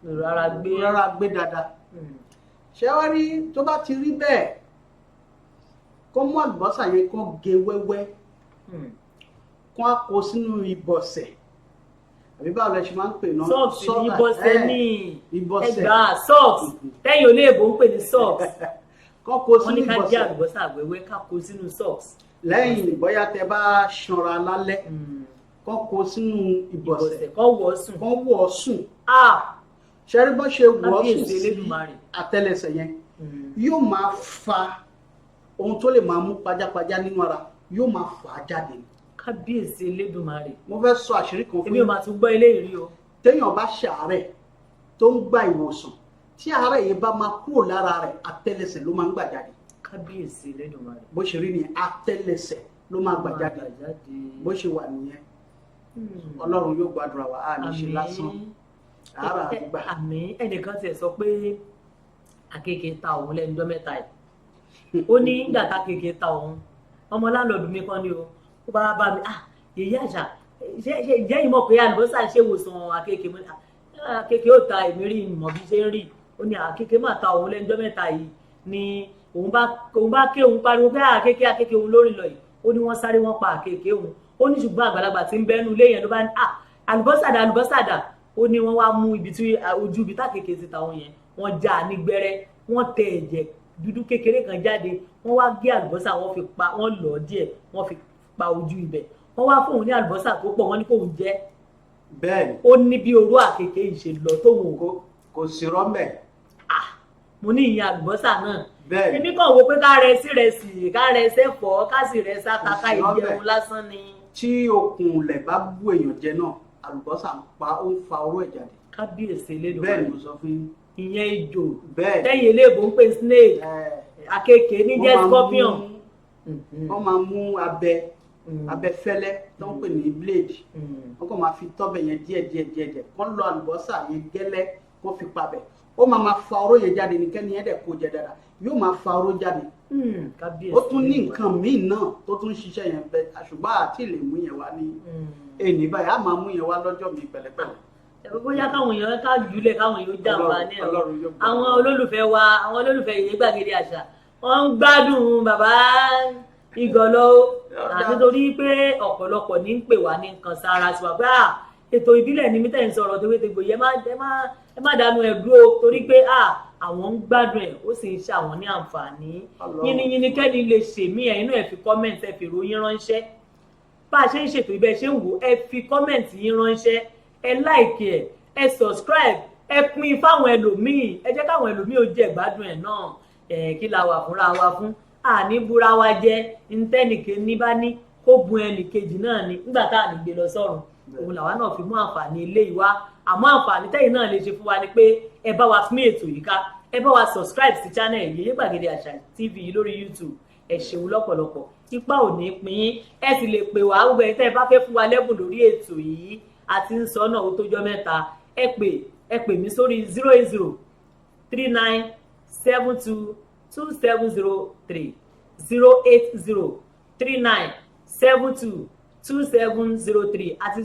rárá gbé dáadáa. Ṣé wá rí tó bá ti rí bẹ́ẹ̀, kó mú àlùbọ́sà yẹn kó gé wẹ́wẹ́, kó á kó sínú ìbọ̀sẹ̀, àbí báwo lẹ ṣe máa ń pè náà? Socks ní ìbọ̀sẹ̀ ní ẹgbàá socks tẹ́yìn olóògbé ń pè ní socks. Kó kó sínú ìbọ̀sẹ̀. Wọ́n ní ká gé àlùbọ́sà wẹ́wẹ́ ká kó sínú socks. Lẹ́yìn bóyá tẹ bá ṣanra lálẹ́, kó kó sínú ìbọ̀sẹ̀, kó wọ̀ sùn. Kó wọ̀ sùn. Ṣẹ́rí bọ́ ṣe wọ̀ sùn sí àtẹ́lẹsẹ̀ yẹn, yóò máa fa ohun tó lè máa mú pajápajá nínú ara, yóò máa fà á jáde. Kábíyèsí Elédùmarè. Mo fẹ́ sọ àṣírí kan fún yín. Èmi ò máa tún gbọ́ eléyìí rí o. Téèyàn bá ṣàárẹ̀ tó ń gba ìwòsàn, tí àárẹ̀ yẹn bá máa kúrò lára rẹ̀, àtẹ́lẹsẹ̀ ló máa ń gbà jáde. Kábíyèsí Elédùmarè. Bó ṣe rí ni àtẹ́lẹsẹ̀ ló máa gbà jáde. Bó ṣe wà nìyẹn. Ọlọ́run yóò gbàdúrà wa, á ní ṣe lásán. Àárà àgbà. Àmín. Ẹnìkan tiẹ̀ sọ pé àkekèé ta òun lẹ́nu ọjọ́ mẹ́ta yìí. Ó ní nígbà tá àkekèé ta òun, ọmọ láńlọ́ọ̀dù mi kan ni o, ó bá bá mi, yèyé àṣà, Ṣé ǹjẹ́ yìí mọ̀ pé àlùbọ́sà ṣe ìwòsàn àkekèé? Mo ní, "Ah, àkekèé ò ta èmi rí, mọ̀ bí ṣe ń rí." Ó ní àkekèé mà ta òun lẹ́jọ́ mẹ́ta yìí ni òun bá ké, òun pariwo pé àkekèé, àkekèé òun lórí lọ yìí. Ó ní wọ́n sáré, wọ́n pa àkekèé òun. Ó ní ṣùgbọ́n àgbàlagbà tí ń bẹ́nu ilé yẹn ló bá ní, "Ah, àlùbọ́sà dà, àlùbọ́sà dà." Ó ní wọ́n wá mú ibi tí ojú ibi tákekèé ti ta òun yẹn, wọ́n já a ní gbẹ́rẹ́, wọ́n tẹ ẹ̀jẹ̀ dúdú kékeré kan jáde, wọ́n wá gé àlùbọ́sà, wọ́n fi pa, wọ́n lọ̀ ọ́ díẹ̀, wọ́n fi pa ojú ibẹ̀. Wọ́n wá fóun ní àlùbọ́sà tó pọ̀, wọ́n ní kóun jẹ. Bẹ́ẹ̀ni. Ó ní bí oró àkekèé yìí ṣe lọ tóun ò Kò sí rọ́mẹ̀. Ah, mo ní ìyẹn àlùbọ́sà náà. Bẹ́ẹ̀ni. Èmi kàn wo pé ká rẹ sí rẹsì, ká rẹ sẹ́fọ̀ọ́, ká sì rẹ sáta, ká Kò sí rọ́bẹ̀. ìjẹun lásán ni. Tí okùn ilẹ̀ bá bú èèyàn jẹ náà, àlùbọ́sà ń pa, ó ń fa oró ẹ̀ jáde. Kábíyèsí lẹ́nu. Bẹ́ẹ̀ ni mo sọ fún yín. Ìyẹn ejò. Bẹ́ẹ̀. Tẹ́yìn eléèbó ń pè snake, àkekèé ní jẹ́ Wọ́n máa scorpion. Wọ́n máa mú abẹ, abẹ fẹ́lẹ́ tó ń pè ní blade, wọ́n kàn máa fi tọ́bẹ̀ yẹn díẹ̀ díẹ̀ díẹ̀ díẹ̀, kán lọ àlùbọ́sà yẹn gẹ́lẹ́, kán fi pabẹ̀, ó máa fa oró yẹn jáde ní. Kẹ́ni yẹn dẹ̀ kó jẹ dáadáa, yóò máa fa oró jáde. Kábíyèsí. Ó tún ní nǹkan míì náà tó tún ṣiṣẹ́ yẹn bẹ́ẹ̀, ṣùgbọ́n àti lè mú yẹn wá ní èní báyìí, á máa mú yẹn wá lọ́jọ́ mi pẹ̀lẹ́pẹ̀lẹ́. Bóyá káwọn èèyàn ká jùlẹ̀, káwọn èèyàn jàǹbá ní ẹ̀rọ. Ọlọ́run yóò gbà. Àwọn olólùfẹ́ wa, àwọn olólùfẹ́ yìí gbàgede àṣà, wọ́n ń gbádùn bàbá Ìgànlọ́ àti torí pé ọ̀pọ̀lọpọ̀ ní ń pè wá ní nǹkan sára sí wa pé à ètò ìbílẹ̀ ní mítẹ̀ ń sọ̀rọ̀ tewétegbò yìí, ẹ má dànù ẹ̀ dúró, torí pé à àwọn ń gbádùn ẹ̀, ó sì ń ṣe àwọn ní àǹfààní. Ọlọ́run. Yínníyínní kẹ́ni lè ṣèmí ẹ̀ inú ẹ̀, fi comment, ẹ̀ fi ròyìn ránṣẹ́. Bá a ṣe ń ṣètò ibẹ̀ ṣe ń wò, ẹ fi comment yín ránṣẹ́, ẹ like ẹ, ẹ subscribe, ẹ pín fáwọn ẹlòmíì, ẹ jẹ́ káwọn ẹlòmíì ó jẹ ìgbádùn ẹ̀ náà. Ẹ kí la wà fúnra wa fún? Àní búra wa jẹ ntẹ́nìké ní bá ní kó bun ẹnìkejì náà ni nígbà tá à ní gbé lọ sọ́run. Òun làwa náà fi mú àǹfààní ilé yìí wá. Àmọ́ àǹfààní tẹ́yìn náà lè ṣe fún wa ni pé ẹ bá wa pín ètò yìí ká, ẹ bá wa subscribe sí channel yìí, Gbàgede Àṣà TV yìí lórí YouTube. Ẹ ṣeun lọ́pọ̀lọpọ̀, ipa ò ní pín yín. Ẹ sì lè pè wá, gbogbo ẹ̀yin tẹ́ ẹ bá fẹ́ fún wa lẹ́bùn lórí ètò yìí àti ń sọ náà, ó tójọ́ mẹ́ta. Ẹ pè mí sórí 08039722703, 08039722703 àti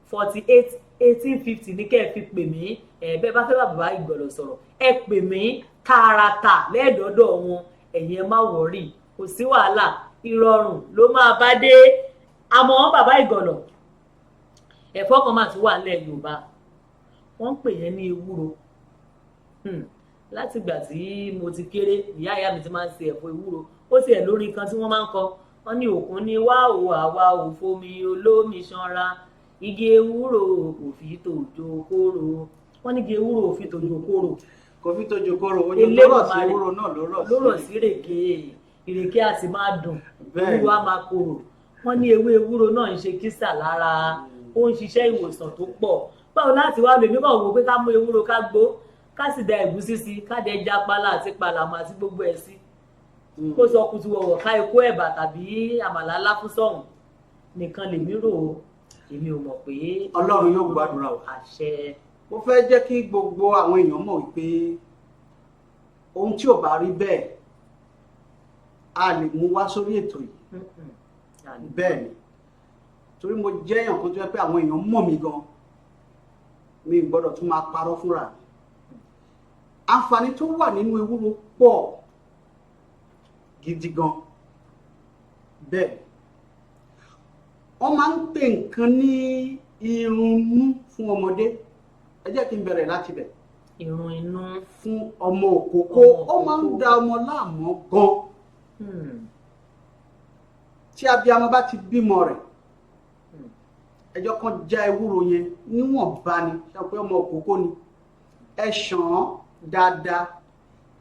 08028481850 ní kẹ́ ẹ fi pè mí. Ẹ bẹ́ẹ̀ bá fẹ́ bá bàbá Ìgbọ̀lọ̀ sọ̀rọ̀, ẹ pè mí tààràtà lẹ́ẹ̀dọ́dọ̀ wọn. Ẹ̀yin ẹ má worry, kò sí wàhálà, ìrọ̀rùn ló máa bá dé. Àmọ́ bàbá Ìgànlọ̀, ẹ̀fọ́ kan máa tún wà nílẹ̀ Yorùbá, wọ́n ń pè yẹn ní ewúro. Látìgbà tí mo ti kéré, ìyá ìyá mi ti máa ń ṣe ẹ̀fọ́ ewúro. Ó ti ẹ̀ lórí kan tí wọ́n máa ń kọ, wọ́n ní òkun ní wá o, àwa ò fomi olómi ṣanra, igi ewúro kò fi tòjò kóró. Wọ́n ní igi ewúro ò fi tòjò kóró. Kò fi tójú kóró, ojú tó rọ̀ sí ewúro náà ló rọ̀ sí. Ló rọ̀ sí ìrèké, ìrèké á sì máa dùn, ewúro á máa korò. Wọ́n ní ewé ewúro náà ń ṣe kísà lára, ó ń ṣiṣẹ́ ìwòsàn tó pọ̀. Báwo láti wá lèmi kàn wò pé ká mú ewúro, ká gbó, ká sì da ẹ̀gúsí sí, ká dẹ ẹja pálá àti pàlàmù àti gbogbo ẹ̀ sí, kó sọ kutu wọ̀wọ̀, ká ikú ẹ̀bà tàbí àmàlà ńlá fún sọ̀hún nìkan lèmi rò ó. Èmi ò mọ̀ pé. Ọlọ́run yóò gbàdúrà wa. Àṣẹ. Mo fẹ́ jẹ́ kí gbogbo àwọn èèyàn mọ̀ wípé ohun tí ò bá rí bẹ́ẹ̀, a lè mú wá sórí ètò yìí. Bẹ́ẹ̀ ni, torí mo jẹ́ èèyàn kan tó yẹ pé àwọn èèyàn mọ̀ mí gan, mi ì gbọ́dọ̀ tún máa parọ́ fúnra mi. Àǹfààní tó wà nínú ewúro pọ̀ gidi gan. Bẹ́ẹ̀, wọ́n máa ń pè nǹkan ní irunmú fún ọmọdé. Ẹ jẹ́ kí n bẹ̀rẹ̀ láti bẹ̀. Irun inú. Fún ọmọ òkókó. Ó máa ń da ọmọ láàmú gan. Tí abiyamọ bá ti bímọ rẹ̀, ẹjọ́ kan já ewúro yẹn níwọ̀nba ni, ṣe pé ọmọ òkókó ni, ẹ ṣàn án dáadáa,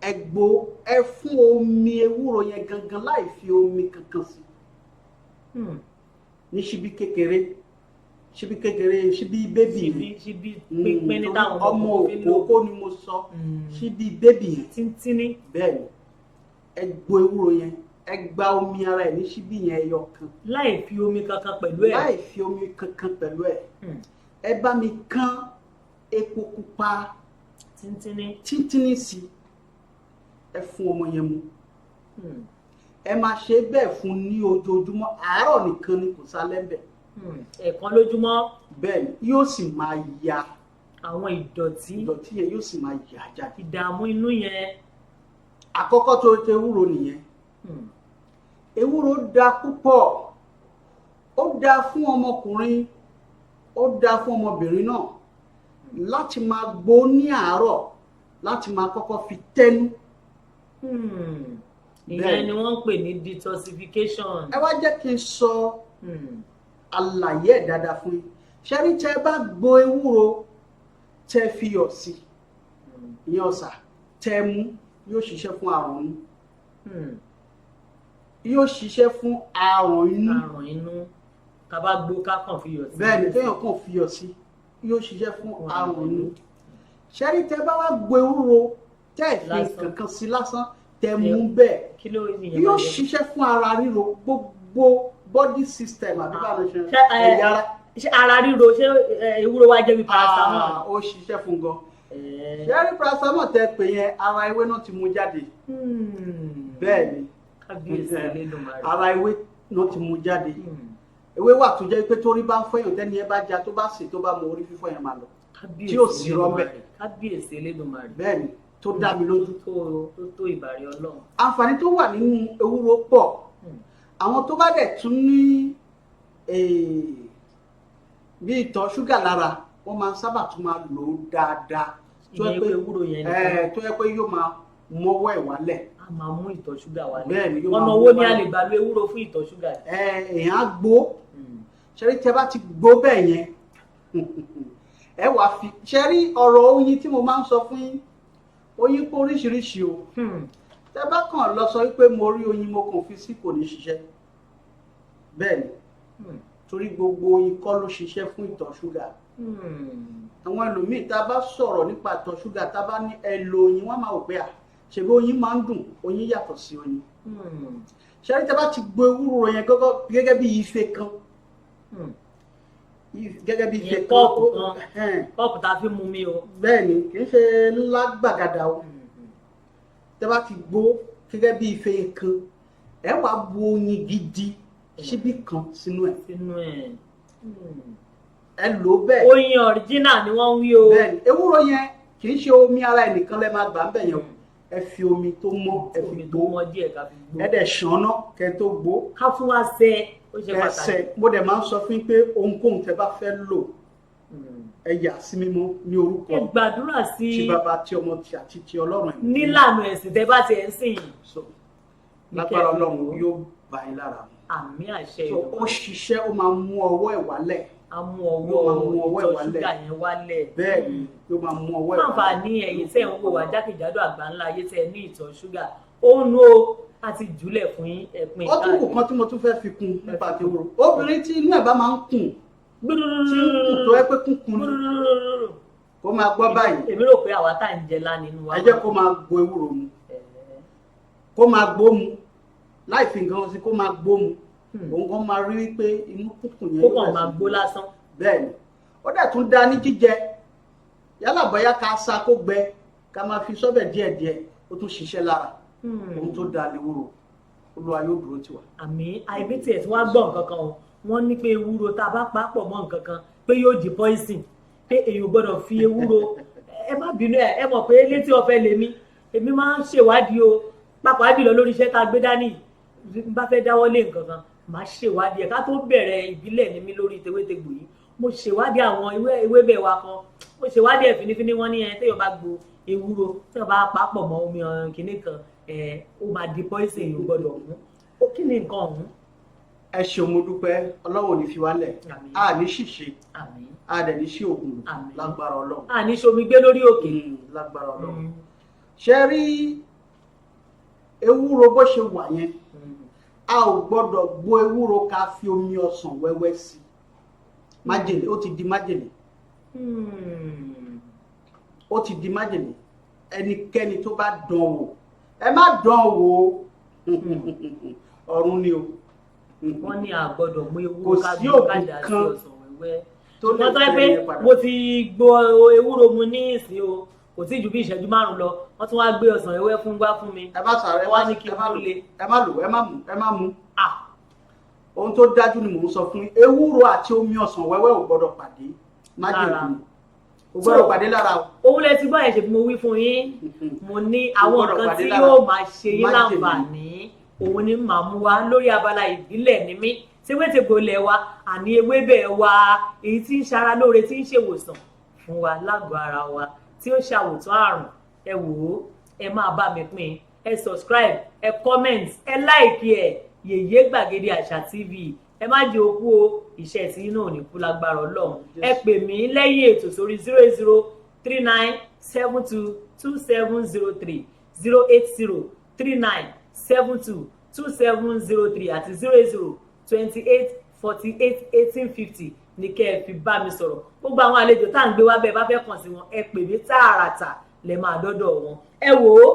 ẹ gbó, ẹ fún omi ewúro yẹn gangan láì fi omi kankan sí, ní ṣíbí kékeré, ṣíbí kékeré, ṣíbí baby. Ṣíbí, ṣíbí pínpín ní táwọn ọmọ òkókó ni mo sọ, ṣíbí baby yẹn. Tíntínní. Bẹ́ẹ̀ ni, ẹ gbó ewúro yẹn, ẹ gba omi ara ẹ̀ ní ṣíbí yẹn ẹyọ kan. Láì fi omi kankan pẹ̀lú ẹ̀. Láì fi omi kankan pẹ̀lú ẹ̀. Ẹ bá mi kán epo pupa tíntínní. Tíntínní sí, ẹ fún ọmọ yẹn mu. Ẹ máa ṣe bẹ́ẹ̀ fún ní ojoojúmọ́, àárọ̀ nìkan ni, kò sálẹ̀ ń bẹ̀. Ẹ̀ẹ̀kan lójúmọ́. Bẹ́ẹ̀ ni, yóò sì máa ya àwọn ìdọ̀tí, ìdọ̀tí yẹn yóò sì máa yà jáde. Ìdààmú inú yẹn. Àkọ́kọ́ tó ti ewúro nìyẹn. Ewúro da púpọ̀, ó da fún ọmọkùnrin, ó da fún ọmọbìnrin náà láti máa gbó ní àárọ̀, láti máa kọ́kọ́ fi tẹ́nu. Ìyẹn Bẹ́ẹ̀. ni wọ́n ń pè ní detoxification. Ẹ wá jẹ́ kí n sọ àlàyé ẹ̀ dáadáa fún yín. Ṣẹ́rí, tẹ́ bá gbo ewúro, tẹ́ fi iyọ̀ sí, ìyẹn ọ̀sà, tẹ́ mú, yóò ṣiṣẹ́ fún àrùn inú. Yóò ṣiṣẹ́ fún àrùn inú. Àrùn inú, ká bá gbó, ká kàn fi iyọ̀ sí. Bẹ́ẹ̀ ni, téèyàn kàn fi iyọ̀ sí, yóò ṣiṣẹ́ fún àrùn inú. Ṣẹ́rí, tẹ́ bá wá gbo ewúro, tẹ́ ẹ̀ fi Lásán. kankan sí lásán, tẹ́ mú bẹ́ẹ̀, Kí ló nìyẹn yóò máa jẹ́? ṣiṣẹ́ fún ara ríro, gbogbo body system, àbí báwo ló ṣe, Ṣé, ẹ̀yà ara. Ṣé ara ríro, ṣé ewúro wá jẹ́ bí paracetamol? Ah, ó ṣiṣẹ́ fún gan. Ṣẹ́rí, paracetamol tẹ́ pè yẹn, ara ewé náà ti mú jáde. Bẹ́ẹ̀ ni. Kábíyèsí Elédùmarè. Ara ewé náà ti mú jáde. Ewé wà tó jẹ́ pé torí bá ń fọyàn, tẹ́ni ẹ bá ja, tó bá sè, tó bá mu, orí fífọ́ yẹn máa lọ. Kábíyèsí Tí ò sí rọ́bẹ̀. Elédùmarè. Kábíyèsí Elédùmarè. Bẹ́ẹ̀ ni, tó dá mi lójú. Tó ìbàrí Ọlọ́run. Àǹfààní tó wà nínú ewúro pọ̀. Àwọn tó bá dẹ̀ tún ní bí ìtọ̀ ṣúgà lára, wọ́n máa ń sábà tún máa lò ó dáadáa, tó Ìyẹn yẹ pé ewé ewúro yẹn nìkan? Tó yẹ pé yóò máa mọ́wọ́ ẹ̀ wálẹ̀. A máa mú ìtọ̀ ṣúgà wálẹ̀? Bẹ́ẹ̀ ni, yóò Ọ̀nà máa owó mú ni a wálẹ̀. lè gbà lo ewúro fún ìtọ̀ ṣúgà? Èèyàn á gbó. Ṣẹ́rí, tẹ́ bá ti gbó bẹ́ẹ̀ yẹn, ẹ wàá fi, ṣẹ́rí, ọ̀rọ̀ oyin tí mo máa ń sọ fún yín, oyin pé oríṣiríṣi o. Tẹ́ bá kàn lọ sọ wípé mo rí oyin, mo kàn fi sí, kò ní ṣiṣẹ́. Bẹ́ẹ̀ ni, torí gbogbo oyin kọ́ ló ṣiṣẹ́ fún ìtọ̀ ṣúgà. Àwọn ẹlòmíì, tá a bá sọ̀rọ̀ nípa ìtọ̀ ṣúgà, tá a bá ní ẹ lo oyin, wọ́n máa wò pé à, ṣèbí oyin máa ń dùn. Oyin yàtọ̀ sí oyin. Ṣẹ́rí, tẹ́ bá ti gbó ewúro yẹn gẹ́gẹ́ bí ife kan, gẹ́gẹ́ bí ife Ìyẹn kan, kọ́ọ̀pù kan. Ẹhẹ́n. Kọ́ọ̀pù tá a fi mu mi o. Bẹ́ẹ̀ ni, kì í ṣe ńlá gbàgàdà o. Tẹ́ bá ti gbó gẹ́gẹ́ bí ife kan, ẹ wàá bu oyin gidi ṣíbí kan sínú ẹ̀. Sínú ẹ̀. Ẹ lò ó bẹ́ẹ̀. Oyin original ni wọ́n ń wí o. Bẹ́ẹ̀ ni, ewúro yẹn, kì í ṣe omi ara ẹnìkan lẹ máa gbà ń bẹ̀ yẹn o. Ẹ fi omi tó mọ́, ẹ fi Omi tó gbó. mọ́ díẹ̀, ká fi gbó. Ẹ dẹ̀ ṣànná kẹ́ tó gbó. Ká fún wa ṣe, ó ṣe Ẹsẹ̀ pàtàkì. mo dẹ̀ máa ń sọ fún yín pé ohunkóhun tẹ́ bá fẹ́ lò, ẹ yà sí mímọ́ ní orúkọ Ẹ gbàdúrà sí ti Bàbá, tí Ọmọ, tí àti ti Ọlọ́run ẹ̀mí. Nílànà ẹ̀sìn tẹ́ bá tiẹ̀ ń sìn yìí. So, lágbára Ọlọ́run, yóò bá yín lára mu. Àmín, àṣẹ So, ó Ìlú. ṣiṣẹ́, ó máa mú ọwọ́ ẹ̀ wálẹ̀. A mú Yóò máa mú ọwọ́ ọwọ́ ẹ̀ ìtọ̀ wálẹ̀. ṣúgà yẹn wálẹ̀. Bẹ́ẹ̀ ni, yóò máa mú ọwọ́ ẹ̀ wálẹ̀. Fáǹfààní ẹ̀yin tẹ́ ń wò wá jákèjádò àgbáńlá ayé, tẹ́ ní ìtọ̀ ṣúgà, ó ń nu o àti jùlẹ̀ fún yín, ẹ̀pin. Ó tún kù kan tí mo tún fẹ́ fi kún nípa ti ewúro. Obìnrin tí inú ẹ̀ bá máa ń kùn, tí ń kùn, tó ẹ pé kúnkún ni, kó máa gbọ́ báyìí. Èmi rò pé àwa tá à ń jẹ lá nínú wa. Ẹ jẹ́ kó máa gbo ewúro mu, kó máa gbó mu láì fi nǹkan sí, kó máa gbó mu. Òun kan máa rí wípé inú kúnkún yẹn Kó yóò kàn bẹ̀rẹ̀ máa sí gbó lásán. Bẹ́ẹ̀ ni, ó dẹ̀ tún da ní jíjẹ, yálà bóyá ká sa kó gbẹ, ká máa fi sọ́bẹ̀ díẹ̀díẹ̀, ó tún ṣiṣẹ́ lára. Ohun tó da lewúro. Olúwa yóò dúró tì wá. Àmín. Àìbí tiẹ̀ tí wọ́n á gbọ́ nǹkan kan o, wọ́n ní pé ewúro, tá a bá pa á pọ̀ mọ́ nǹkan kan, pé yóò di poison, pé èèyàn ò gbọ́dọ̀ fi ewúro. Ẹ má bínú, ẹ mọ̀ pé létí ọ̀fẹ́ lèmi, èmi máa ń ṣèwádìí o, pàápàá jùlọ lórí iṣẹ́ tá a gbé dání yìí. N bá fẹ́ dáwọ́ lé nǹkan kan, màá ṣèwádìí ẹ̀ ká tó bẹ̀rẹ̀. Ìbílẹ̀ ní mí lórí tewétegbò yìí. Mo ṣèwádìí àwọn ewébẹ̀ wa kan, mo ṣèwádìí ẹ̀ fínífíní. Wọ́n ní ẹ téèyàn bá gbo ewúro, téèyàn bá pa á pọ̀ mọ́ omi ọ̀ràn kìíní kan, ẹ̀ ó máa di poison, èèyàn ò gbọ́dọ̀ mú ó. Kí ni nǹkan ọ̀hún? Ẹ ṣeun, mo dúpẹ́. Ọlọ́run ò ní fi wálẹ̀. Àmín. A ní ṣìṣe, Àmín. a dẹ̀ ní ṣí òògùn lò. Àmín. Lágbára Ọlọ́run. Àní ṣomi gbé lórí òkè. Lágbára Ọlọ́run. Ṣe rí ewúro bó ṣe wà yẹn, a ò gbọ́dọ̀ gbo ewúro ká fi omi ọsàn wẹ́wẹ́ sí. Májèlé, ó ti di májèlé. Ó ti di májèlé. Ẹnikẹ́ni tó bá dán wò, ẹ má dán wò ó, ọ̀run ni o. Wọ́n ní a gbọ́dọ̀ mú ewúro Kò ká sí gbó òògùn ká dà sí kan ọsàn wẹ́wẹ́. tó lè Ṣùgbọ́n tó yẹ fẹ́ pé yẹn padà. mo ti gbo ewúro mu ní ìsìn o. Kò tí ju bí ìṣẹ́jú 5 lọ, wọ́n tún wá gbé ọsàn ewé fún gbá fún mi. Ẹ bá sàrẹ. Wá ní kí ẹ n má mú lò, le. Ẹ má lò, ẹ má mú, ẹ má mú. Ah. Ohun tó dájú ni mò ń sọ fún yín, ewúro àti omi ọsàn wẹ́wẹ́ ò gbọ́dọ̀ pàdé. Májèlé Lára. ni. Kò gbọ́dọ̀ pàdé lára o. Òun lẹ ti gbọ́ ẹ̀, ṣe bí mo wí fún yín, mo ní Kò àwọn gbọ́dọ̀ nǹkan pàdé tí lára. yóò máa ṣe yín Májèlé. láǹfààní, òun ni màá mú wa lórí abala ìbílẹ̀ ní mí tewétegbò ilẹ̀ wa, àní ewébẹ̀ wa, èyí tí ń ṣara lóore, tí ń ṣèwòsàn fún wa lágọ̀ọ́ ara wa, tí ó ṣàwòtán àrùn. Ẹ wò ó, ẹ máa bá mi pín, ẹ subscribe, ẹ comment, ẹ like ẹ. Yèyé Gbàgede Àṣà TV, ẹ má jẹ́ òkú o. Iṣẹ́ tí inú ò ní kú lágbára Ọlọ́run. Ẹ pè mí lẹ́yìn ètò sórí 08039722703, 08039722703 àti 08028481850 ní kẹ́ ẹ fi bá mi sọ̀rọ̀. Gbogbo àwọn àlejò tá à ń gbé wá bẹ́ẹ̀ bá fẹ́ kàn sí wọn, ẹ pè mí tààràtà lẹ máa dọ́dọ̀ wọn. Ẹ wò ó,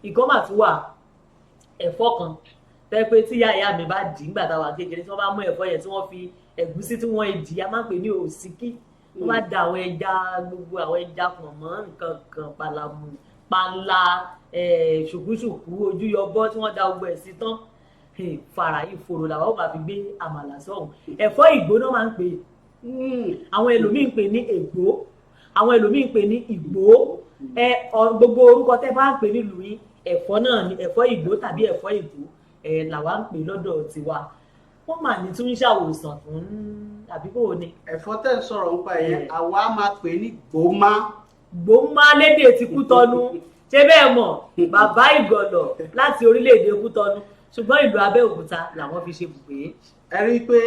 ìkan mà tún wà, ẹ̀fọ́ kan tẹ́ pé tí ìyá ìyá mi bá dì í nígbà táwa kékeré, tí wọ́n bá mú ẹ̀fọ́ yẹn, tí wọ́n fi ẹ̀gúsí tí wọ́n dì í, a máa ń pè ní òsíkí. Wọ́n bá da àwọn ẹja, gbogbo àwọn ẹja, pọ̀nmọ́, nǹkan kan, pàlàmù, panla, ṣùkúṣùkú, ojú yọbọ, tí wọ́n da gbogbo ẹ̀ sí tán, fàrà ìfòrò làwọn ò máa fi gbé àmàlà sọ̀hún. Ẹ̀fọ́ ìgbóná máa ń pè é. Àwọn ẹlòmíì ń pè ní ègbó, àwọn ẹlòmíì ń pè ní ìgbó. Ẹ gbogbo orúkọ tẹ́ bá ń pè nílùú yín, ẹ̀fọ́ náà ni ẹ̀fọ́ ìgbó tàbí ẹ̀fọ́ ìgbó ẹ làwa ń pè lọ́dọ̀ tiwa. Wọ́n mà ní tún ń ṣàwòsàn fún, àbí bò ni? Ẹ̀fọ́ tẹ́ ń sọ̀rọ̀ nípa yẹn, àwa máa pè ní gbòmá. Gbòmá lédè ti Kútọ́nù. Ṣé bẹ́ẹ̀ mọ̀ bàbá Ìgọ̀lọ̀ láti orílẹ̀-èdè Kútọ́nù, ṣùgbọ́n ìlú Abẹ́òkúta làwọn fi ṣe bùgbé. Ẹ rí i pé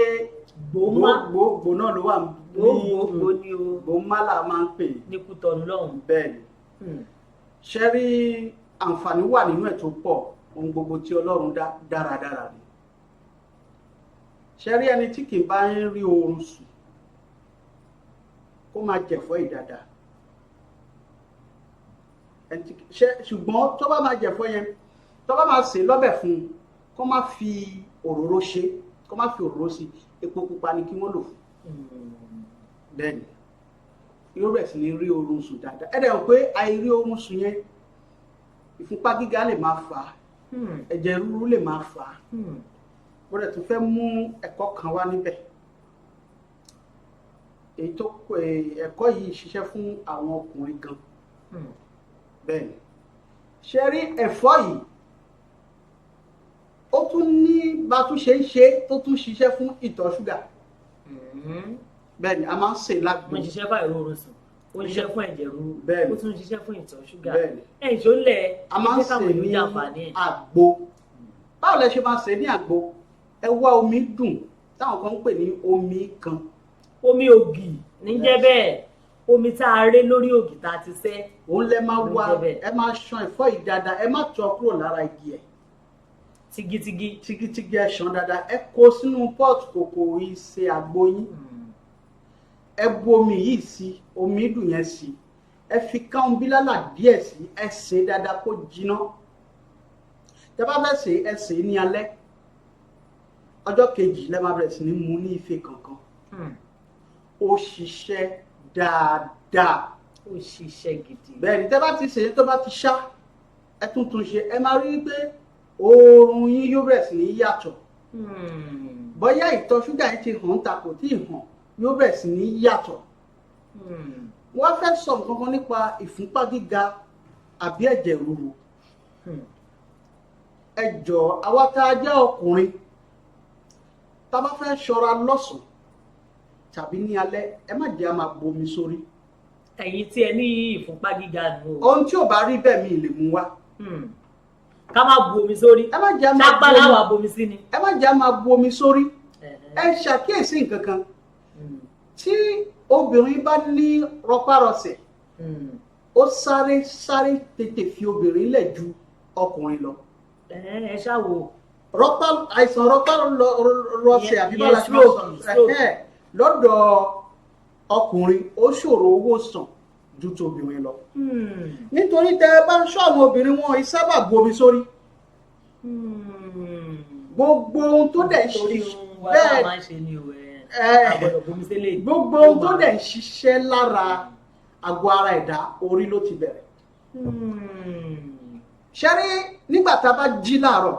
Gbòmá. Gbòógbò náà ló wà ní. Gbòógbò ni o. Gbòmá là máa ń pè. Ní Kútọ́nù lọ́hùn. Bẹ́ẹ̀ ni. Ṣe rí, àǹfààní wà nínú ẹ̀ tó pọ̀. Ohun gbogbo tí Ọlọ́run dá dáradára ni. Ṣe rí, ẹni tí kì í bá ń rí oorun sùn, kó máa jẹ̀fọ́ ìdàdà. Ẹni tí ṣe, ṣùgbọ́n tó bá máa jẹ̀fọ́ yẹn, tó bá máa sè é lọ́bẹ̀ fún un, kó má fi òróró ṣe, kó má fi òróró sí. Epo pupa ni kí wọ́n lò fún. Bẹ́ẹ̀ ni, yóò bẹ̀rẹ̀ sí ní rí oorun sùn dáadáa. Ẹ dẹ̀ mọ̀ pé àìrí oorun sùn yẹn, ìfúnpá gíga lè máa fà á, ẹ̀jẹ̀ ríru lè máa fà á. Mo dẹ̀ tún fẹ́ mú ẹ̀kọ́ kan wá níbẹ̀, èyí tó ẹ̀kọ́ yìí ṣiṣẹ́ fún àwọn ọkùnrin gan. Bẹ́ẹ̀ ni. Ṣe rí ẹ̀fọ́ yìí, ó tún ní bá tún ṣe ń ṣe tó tún ṣiṣẹ́ fún ìtọ̀ ṣúgà. Bẹ́ẹ̀ ni, a máa ń sè lágbo. Mo ń ṣiṣẹ́ fún àìróorun sùn, ó ń ṣiṣẹ́ fún ẹ̀jẹ̀ ríru, Bẹ́ẹ̀ni. ó tún ń ṣiṣẹ́ fún ìtọ̀ ṣúgà. Bẹ́ẹ̀ni. Ẹ̀ ń ṣólẹ̀. A máa ń ẹ jẹ́ káwọn sè èèyàn ní jàǹfààní ẹ̀. àgbo. Báwo lẹ ṣe máa sè ní àgbo? Ẹ wá omi dùn táwọn kan ń pè ní omi kan. Omi ògì ní jẹ́ bẹ́ẹ̀, omi tá a ré lórí ògì tá a ti sẹ́. Òun lẹ máa Ló ń wá. jẹ́ bẹ́ẹ̀. Ẹ máa ṣan ẹ̀fọ́ yìí dáadáa, ẹ má tọ́ kúrò lára igi ẹ̀. Tigitigi. Tigitigi, ẹ ṣan dáadáa, ẹ kó sínú pọ́ọ̀tù kòkò ìṣe àgbo yín. Ẹ bu omi yìí sí, omi dùn yẹn sí, ẹ fi káwọn bílálà díẹ̀ sí, ẹ sè é dáadáa kó jiná. Tẹ bá fẹ́ sè é, ẹ sè é ní alẹ́ ọjọ́ kejì, lẹ máa bẹ̀rẹ̀ sí ní mu ní ife kankan. Ó ṣiṣẹ́ dáadáa. Ó ṣiṣẹ́ gidi. Bẹ́ẹ̀ ni. Tẹ bá ti sè é, tó bá ti ṣá, ẹ tún tún ṣe. Ẹ máa rí i pé oorun yín yóò bẹ̀rẹ̀ sí ní yàtọ̀. Bóyá ìtọ̀ ṣúgà yín ti hàn ta, kò tí ì hàn, yóò bẹ̀rẹ̀ sí ní yàtọ̀. Wọ́n fẹ́ sọ nǹkan kan nípa ìfúnpá gíga àbí ẹ̀jẹ̀ ríru. Ẹ jọ̀ọ́, àwa tá a jẹ́ ọkùnrin, tá a bá fẹ́ ṣọ́ra lọ́sàn-án tàbí ní alẹ́, ẹ má jẹ́ a máa bomi sórí. Ẹ̀yin tí ẹ ní ìfúnpá gíga nù o. Ohun tí ò bá rí bẹ́ẹ̀, mi ì lè mú wá. Ká má bu omi sórí. Ẹ má jẹ́ a máa sápá bu omi láwà bomi sí ni. Ẹ má jẹ́ a máa bu omi sórí. Ẹ ṣàkíyèsí nǹkan kan: tí obìnrin bá ní rọpárọsẹ̀, ó sáré sáré tètè fi obìnrin lẹ̀ ju ọkùnrin lọ. Ẹ ṣáà wò. Rọpá, àìsàn rọpárọsẹ̀ àbí bá la ṣe máa Ìyẹn sọ stroke. ẹhẹ́n, lọ́dọ̀ ọkùnrin, ó ṣòro owó sàn ju tobìnrin lọ, nítorí tẹ ẹ bá ń ṣọ́ àwọn obìnrin, wọn ì sábà bomi sórí. Gbogbo ohun tó dẹ̀ ń Torí ṣiṣẹ́ ohun wa tá a bẹ́ẹ̀ máa ń ṣe ni o ẹ ẹ àgbọ̀dọ̀ bomi sílẹ̀. Gbogbo ohun tó dẹ̀ ń ṣiṣẹ́ lára Àgọ́ ara ẹ̀dá, orí ló ti bẹ̀rẹ̀. Ṣé rí, nígbà tá a bá jí láàárọ̀,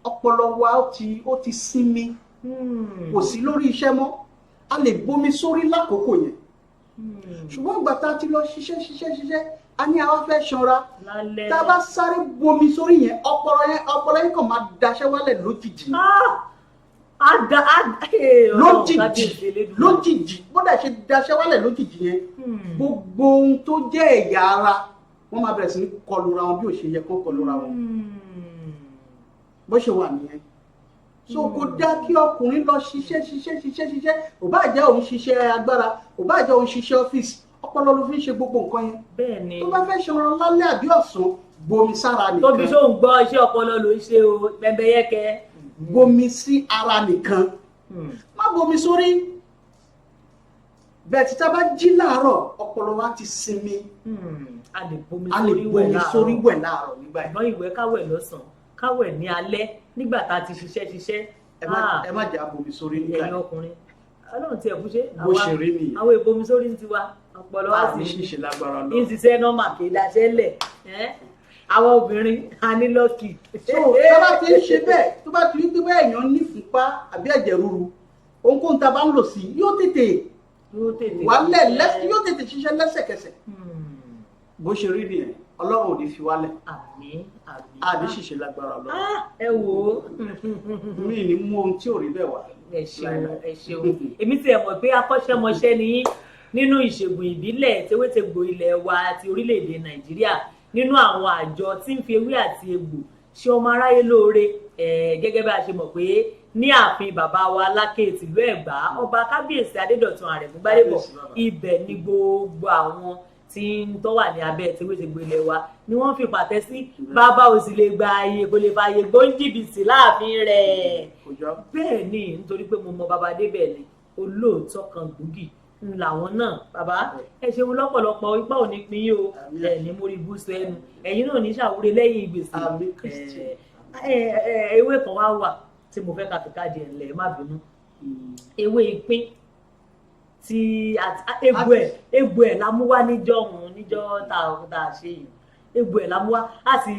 ọpọlọ wa ó ti sinmi, kò sí lórí iṣẹ́ mọ́, a lè bomi sórí lákòókò yẹn. Ṣùgbọ́n ìgbà tá a ti lọ ṣiṣẹ́ ṣiṣẹ́ ṣiṣẹ́, a ní àwa fẹ́ ṣanra, lálẹ́, tá a bá sáré bomi sórí yẹn, ọpọlọ yẹn kàn máa daṣẹ́ wálẹ̀ lójijì. Ah! Á da á Ọlọ́run, Lójijì. Kábíyèsí Elédùmarè. Lójijì, bó dẹ̀ ṣe daṣẹ́ wálẹ̀ lójijì yẹn, gbogbo ohun tó jẹ́ ẹ̀yà ara, wọ́n máa bẹ̀rẹ̀ sí ní kọlura wọn bí ò ṣe yẹ kó kọlura wọn. Bó ṣe wà nìyẹn. So kò dá kí ọkùnrin lọ ṣiṣẹ́ ṣiṣẹ́ ṣiṣẹ́ ṣiṣẹ́, ò bá jẹ́ òun ṣiṣẹ́ agbára, ò bá jẹ́ òun ṣiṣẹ́ ọ́fíìsì, ọpọlọ ló fi ń ṣe gbogbo nǹkan yẹn. Bẹ́ẹ̀ ni. Tó bá fẹ́ ṣanra lálẹ́ àbí ọ̀sán, bomi sára nìkan. Tóbi, ṣó ń gbọ́? Iṣẹ́ ọpọlọ ló ń ṣe o, pẹ́ńpẹ́yẹ́kẹ́. Bomi sí ara nìkan, má bomi sórí. Bẹ́ẹ̀ tí tá a bá jí láàárọ̀, ọpọlọ wa ti sinmi. A lè bomi A lè sórí wẹ̀ bomi sórí láàárọ̀. wẹ̀ láàárọ̀ nígbà yẹn. Ṣùgbọ́n ìwẹ̀, káwẹ̀ lọ́sàn-án, káwẹ̀ ní alẹ́ nígbà tá a ti ṣiṣẹ́ ṣiṣẹ́. Ẹ má Ah, ẹ má jẹ́ abomi sórí nígbà ẹ̀yin yẹn. ọkùnrin, Ọlọ́run tiẹ̀ kú ṣe. Bó ṣe rí nìyẹn. Àwọn ìbomi sórí ń tiwa, ọpọlọ wa àmì sì ṣíṣe lágbára lọ. ń ṣiṣẹ́ normal, kì í daṣẹ́ lẹ̀ ẹ́. Àwọn obìnrin a ní lucky. So tó bá ti ń ṣe bẹ́ẹ̀, tó bá ti rí pé bẹ́ẹ̀ èèyàn ní ìfúnpá àbí ẹ̀jẹ̀ ríru, ohunkóhun tá a bá ń lò sí yóò tètè Yóò tètè wálẹ̀ ṣiṣẹ́. lẹ́sẹ̀, yóò tètè ṣiṣẹ́ lẹ́sẹ̀kẹsẹ̀. Bó ṣe rí nìyẹn. Ọlọ́run ò ní fi wálẹ̀. Àmín, àmín. Àbí ṣìṣe lágbára Ọlọ́run. Ah, ẹ wò ó. Mi ní mú ohun tí ò rí bẹ́ẹ̀ wá. Ẹ ṣeun, ẹ ṣeun. Èmi ti ẹ̀ mọ̀ pé akọ́ṣẹ́mọṣẹ́ ni yín nínú ìṣègùn ìbílẹ̀ tewétegbò ilẹ̀ wa ti orílẹ̀-èdè Nàìjíríà, nínú àwọn àjọ tí ń fi ewé àti egbò ṣe ọmọ aráyé lóore. Gẹ́gẹ́ bí a ṣe mọ̀ pé ní ààfin bàbá wa Aláké tìlú Ẹ̀gbá, Ọba Kábíyèsí Adédọ̀tun Àrẹ̀mú Gbádébọ̀, Kábíyèsí bàbá. ibẹ̀ ni gbogbo àwọn tí ń tọ́ wà ní abẹ́ tewétegbò ilẹ̀ wa ni wọ́n fi pàtẹ sí. Bàbá ò sì lè gba ààyè, kò lè fààyè gbóńjìbìtì láàfin rẹ̀. Kò jọ. Bẹ́ẹ̀ ni, nítorí pé mo mọ bàbá débẹ̀ ni, olóòótọ́ kan gbòógì ń làwọn náà. Bàbá, ẹ ṣeun lọ́pọ̀lọpọ̀. Ipá ò ní pín yín o. Àmín. Ẹ ní mórí gúúsù ẹnu, ẹ̀yin náà ní ṣàwúre lẹ́yìn gbèsè. Àmín, Kristi. Ẹ ẹ, ewé kan wá wà tí mo fẹ́ ká fi káàdì ẹ̀ ńlẹ̀, ẹ má bínú. Ewé ìpín tí egbò ẹ̀ la mú wá níjọ́ òun, níjọ́ tá a ṣe yìí, egbò ẹ̀ la mú wá. A sì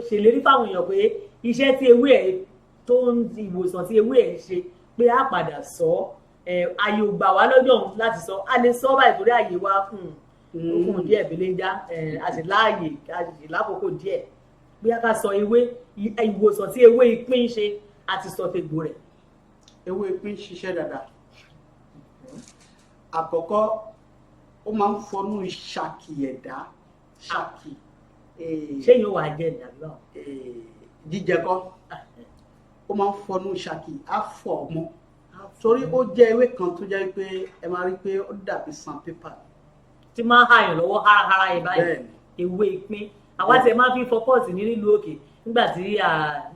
ṣèlérí fáwọn èèyàn pé iṣẹ́ tí ewé ẹ̀ tó ń ìwòsàn tí ewé ẹ̀ ń ṣe, pé a padà sọ ẹ. Ààyè ò gbà wá lọ́jọ́ òun láti sọ. A lè sọ báyìí torí ààyè wa fún un díẹ̀ belenja. Ẹ a sì láàyè, a sì lákòókò díẹ̀ bí a ká sọ ewé ìwòsàn tí ewé ìpín ṣe àti sọ tegbò rẹ̀. Ewé ìpín ṣiṣẹ́ dáadáa. Àkọ́kọ́, ó máa ń fọnú ṣàkì ẹ̀dá, ṣàkì. Ṣé yóò wá jẹ́ ní àbí báwo? Jíjẹ kọ́. Ó máa ń fọnú ṣàkì, á fọ̀ ọmọ, torí ó jẹ́ ewé kan tó jẹ́ pé ẹ máa rí pé ó dàbí sandpaper. Tí máa ń hàyàn lọ́wọ́ hárahára yìí báyìí. Bẹ́ẹ̀ni. Ewé ìpín, àwa tiẹ̀ máa fi fọ pọ́ọ̀tì ní nílùú òkè nígbà tí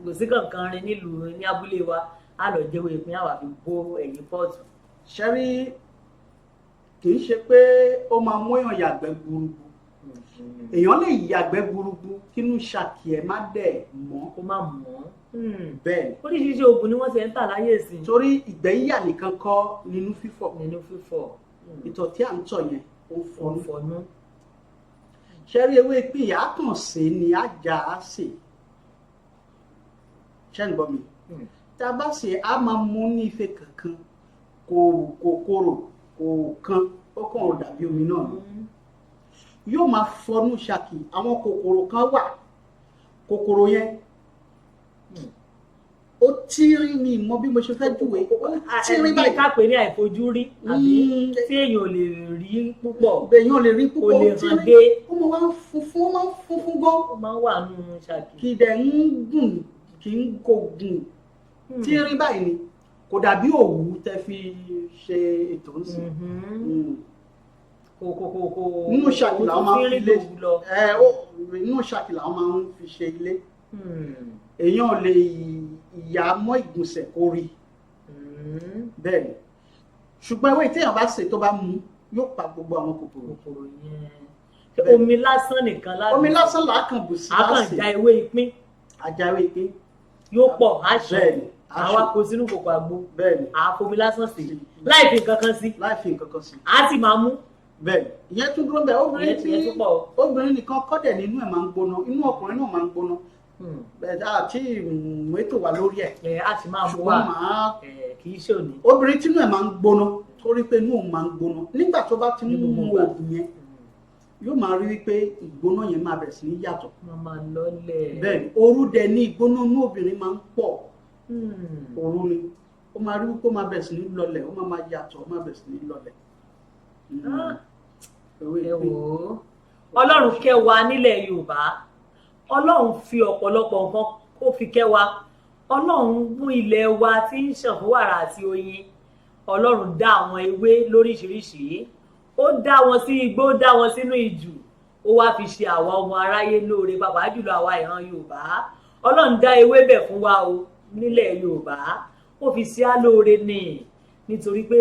kò sí kankan rin nílùú ní abúlé wa, á lọ jẹ́wé ìpín, àwa fi bó ẹ̀yìn pọ́ọ̀tù. Ṣẹ́rí, kì í ṣe pé ó máa mú èèyàn yàgbẹ́ gburugburu. Èèyàn lè yàgbẹ́ gburugburu kínú ṣàkì ẹ̀ má dẹ̀ mọ́. Kó má mọ́. Bẹ́ẹ̀ ni. Oríṣiríṣi oògùn ni wọ́n ti ń tà láyé ìsìn. Torí ìgbẹ́ yíyà nìkan kọ́ nínú fífọ̀. Nínú fífọ̀. Ìtọ̀ tí à ń tọ̀ yẹn, ó ń fọnú. Fọnú. Ṣẹ́rí, ewé ìpín yà á kàn sí ni, á já á sè. Ṣé ń gbọ́ mi? Tá a bá sè, á máa mú ní ife kankan, kò korò, kò kan, ó kàn dàbí omi náà ni. Yóò máa fọnú ṣàkì. Àwọn kòkòrò kan wà, kòkòrò yẹn ó tírín ní ìmọ̀ bí mo ṣe fẹ́ júwe, ó tírín bí báyìí. Ká pè ní àìfojúrí àbí tí èèyàn ò lè rí púpọ̀. Èèyàn lè rí púpọ̀. Kò lè ó hàn tírín dé. Ó máa ń funfun, ó máa ń funfun gan. Ó máa ń wà nínú ṣàkì. Kì í dẹ̀ ń gùn, kì í kò gùn, tírín báyìí ni. Kò dàbí òwú tẹ́ fi ṣe ètò ń sìn. Kò kò kò kò. Nínú ṣàkì làwọn máa ń fi ilé lòwú lọ. Ẹ ó inú ṣàkì làwọn máa ń fi ṣe ilé. Èèyàn lè yà mọ́ ìgbọ̀nsẹ̀ kó rí. Bẹ́ẹ̀ ni. Ṣùgbọ́n ewé téèyàn bá sè, tó bá mu, yóò pa gbogbo àwọn kòkòrò. Kòkòrò yẹn, omi lásán nìkan láti. Omi lásán là á kàn bù sí. A kàn láṣẹ já ewé ìpín. Ajá ewé ìpín. Yóò pọ̀, á ṣe. Bẹ́ẹ̀ni, á àwa ṣe. kó sínú kòkò àgbo. Bẹ́ẹ̀ni. À á fomi lásán sí láì fi nǹkan kan sí. Láì fi nǹkan kan sí. Á sì máa mú. Bẹ́ẹ̀, ìyẹn tún dúró bẹ́ẹ̀. Obìnrin Ìyẹn tí ìyẹn tún pọ̀ o. Obìnrin nìkan kọ́dẹ̀ nínú ẹ̀ máa ń gbóná, inú ọkùnrin náà máa ń gbóná. Bẹ́ẹ̀ àti ètò wà lórí ẹ̀. Ẹ á sì máa mú wa. Ṣùgbọ́n màá Ẹ kì í ṣe òní. Obìnrin tínú ẹ̀ máa ń gbóná, torí pé inú òun máa ń gbóná nígbà tó bá ti ń Ní gbogbo mú ìgbà. oògùn yẹn, yóò máa rí wípé ìgbóná yẹn máa bẹ̀rẹ̀ sí ní yàtọ̀. Máa máa lọ́lẹ̀. Bẹ́ẹ̀ ni, òru dẹ̀ ní ìgbóná inú obìnrin máa ń pọ̀. Òru ni ó máa rí wípé ó máa bẹ̀rẹ̀ sí ní lọlẹ̀, ó máa máa yàtọ̀, ó máa bẹ̀rẹ̀ sí ní lọlẹ̀. Ah. Ewé Ẹ ìpín. wò ó, Ọlọ́run kẹ́ wa nílẹ̀ Yorùbá. Ọlọ́run fi ọ̀pọ̀lọpọ̀ nǹkan, ó fi kẹ́ wa. Ọlọ́run mú ilẹ̀ wa tí ń ṣàn fún wàrà àti oyin. Ọlọ́run dá àwọn ewé lóríṣiríṣi, ó dá wọn sí igbó, ó dá wọn sínú ijù, ó wá fi ṣe àwa ọmọ aráyé lóore, pàápàá jùlọ àwa ìran Yorùbá. Ọlọ́run dá ewé bẹ̀ fún wa o nílẹ̀ Yorùbá, ó fi ṣe á lóore ní, nítorí pé